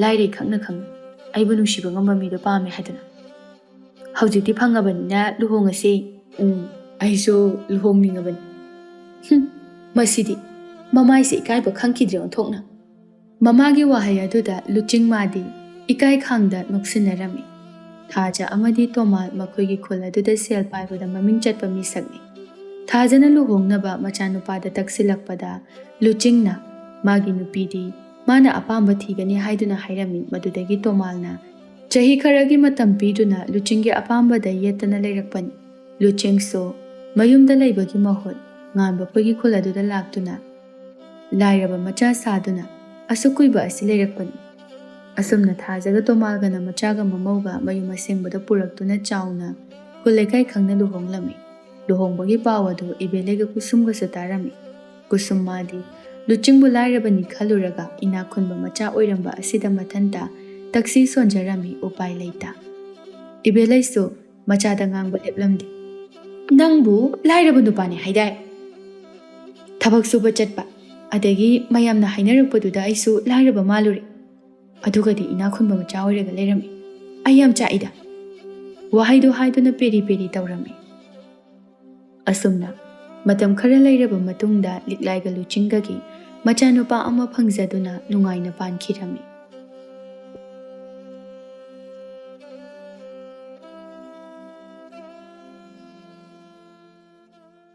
ꯂꯥꯏꯔꯩ ꯈꯪꯅ ꯈꯪꯅ ꯑꯩꯕꯨ ꯅꯨꯡꯁꯤꯕ ꯉꯝꯕ ꯃꯤꯗꯣ ꯄꯥꯝꯃꯦ ꯍꯥꯏꯗꯅ꯫ ꯍꯧꯖꯤꯛꯇꯤ ꯐꯪꯉꯕꯅꯤꯅ ꯂꯨꯍꯣꯡꯉꯁꯤ꯫" "ꯎꯝ, ꯑꯩꯁꯨ ꯂꯨꯍꯣꯡꯅꯤꯡꯉꯕꯅꯤ꯫" "ꯍꯨꯝ, ꯃꯁꯤꯗꯤ ꯃꯃꯥꯏꯁꯦ ꯏꯀꯥꯏꯕ ꯈꯪꯈꯤꯗ꯭ꯔꯦ ꯑꯣꯟꯊꯣꯛꯅ꯫" ꯃꯃꯥꯒꯤ ꯋꯥꯍꯩ ꯑꯗꯨꯗ ꯂꯨꯆꯤꯡ ꯃꯥꯗꯤ ꯏꯀꯥꯏ ꯈꯥꯡꯗ ꯅꯣꯛꯁꯤꯟꯅꯔꯝꯃꯤ꯫ ꯊꯥꯖ ꯑꯃꯗꯤ ꯇꯣꯃꯥꯜ ꯃꯈꯣꯏꯒꯤ ꯈꯨꯜ ꯑꯗꯨꯗ ꯁꯦꯜ ꯄꯥꯏꯕꯗ ꯃꯃꯤꯡ ꯆꯠꯄ ꯃꯤꯁꯛꯅꯤ꯫ ꯊꯥꯖꯅ ꯂꯨꯍꯣꯡꯅꯕ ꯃꯆꯥꯅꯨꯄꯥꯗ ꯇꯛꯁꯤꯜꯂꯛꯄꯗ ꯂꯨꯆꯤꯡꯅ ꯃꯥꯒꯤ ꯅꯨꯄꯤꯗꯤ ꯃꯥꯅ ꯑꯄꯥꯝꯕ ꯊꯤꯒꯅꯤ ꯍꯥꯏꯗꯨꯅ ꯍꯥꯏꯔꯝꯃꯤ꯫ ꯃꯗꯨꯗꯒꯤ ꯇꯣꯃꯥꯜꯅ ꯆꯍꯤ ꯈꯔꯒꯤ ꯃꯇꯝ ꯄꯤꯗꯨꯅ ꯂꯨꯆꯤꯡꯒꯤ ꯑꯄꯥꯝꯕꯗ ꯌꯦꯠꯇꯅ ꯂꯩꯔꯛꯄꯅꯤ꯫ ꯂꯨꯆꯤꯡꯁꯨ ꯃꯌꯨꯝꯗ ꯂꯩꯕꯒꯤ ꯃꯍꯨꯠ ꯉꯥꯟꯕ ꯈꯣꯏꯒꯤ ꯈꯨꯜ ꯑꯗꯨꯗ ꯂꯥꯛꯇꯨꯅ ꯂꯥꯏꯔꯕ ꯃꯆꯥ ꯁꯥꯗꯨꯅ ꯑꯁꯨꯛ ꯀꯨꯏꯕ ꯑꯁꯤ ꯂꯩꯔꯛꯄꯅꯤ꯫ ꯑꯁꯨꯝꯅ ꯊꯥꯖꯒ ꯇꯣꯃꯥꯜꯒꯅ ꯃꯆꯥꯒ ꯃꯃꯧꯒ ꯃꯌꯨꯝ ꯑꯁꯦꯡꯕꯗ ꯄꯨꯔꯛꯇꯨꯅ ꯆꯥꯎꯅ ꯈꯨꯜ ꯂꯩꯀꯥꯏ ꯈꯪꯅ ꯂꯨꯍꯣꯡꯂꯝꯃꯤ꯫ ꯂꯨꯍꯣꯡꯕꯒꯤ ꯄꯥꯎ ꯑꯗꯨ ꯏꯕꯦꯂꯩꯒ ꯀꯨꯁꯨꯝꯒꯁꯨ ꯇꯥꯔꯝꯃꯤ꯫ ꯀꯨꯁꯨꯝ ꯃꯥꯗꯤ ꯂꯨꯆꯤꯡꯕꯨ ꯂꯥꯏꯔꯕꯅꯤ ꯈꯜꯂꯨꯔꯒ ꯏꯅꯥꯛ ꯈꯨꯟꯕ ꯃꯆꯥ ꯑꯣꯏꯔꯝꯕ ꯑꯁꯤꯗ ꯃꯊꯟꯇ ꯇꯛꯁꯤ ꯁꯣꯟꯖꯔꯝꯃꯤ, ꯎꯄꯥꯏ ꯂꯩꯇ꯫ ꯏꯕꯦꯂꯩꯁꯨ ꯃꯆꯥꯗ ꯉꯥꯡꯕ ꯂꯦꯞꯂꯝꯗꯦ꯫ "ꯅꯪꯕꯨ ꯂꯥꯏꯔꯕ ꯅꯨꯄꯥꯅꯤ ꯍꯥꯏꯗꯥꯏ? ꯊꯕꯛ ꯁꯨꯕ ꯆꯠꯄ, ꯑꯗꯒꯤ ꯃꯌꯥꯝꯅ ꯍꯥꯏꯅꯔꯛꯄꯗꯨꯗ ꯑꯩꯁꯨ ꯂꯥꯏꯔꯕ ꯃꯥꯜꯂꯨꯔꯦ꯫ ꯑꯗꯨꯒꯗꯤ ꯏꯅꯥꯛ ꯈꯨꯟꯕ ꯃꯆꯥ ꯑꯣꯏꯔꯒ ꯂꯩꯔꯝꯃꯤ꯫ ꯑꯩ ꯌꯥꯝ ꯆꯥꯛꯏꯗ꯫" ꯋꯥꯍꯩꯗꯨ ꯍꯥꯏꯗꯨꯅ ꯄꯦꯔꯤ ꯄꯦꯔꯤ ꯇꯧꯔꯝꯃꯤ꯫ ꯑꯁꯨꯝꯅ ꯃꯇꯝ ꯈꯔ ꯂꯩꯔꯕ ꯃꯇꯨꯡꯗ ꯂꯤꯛꯂꯥꯏꯒ ꯂꯨꯆꯤꯡꯒꯒꯤ ꯃꯆꯥꯅꯨꯄꯥ ꯑꯃ ꯐꯪꯖꯗꯨꯅ ꯅꯨꯡꯉꯥꯏꯅ ꯄꯥꯟꯈꯤꯔꯝꯃꯤ꯫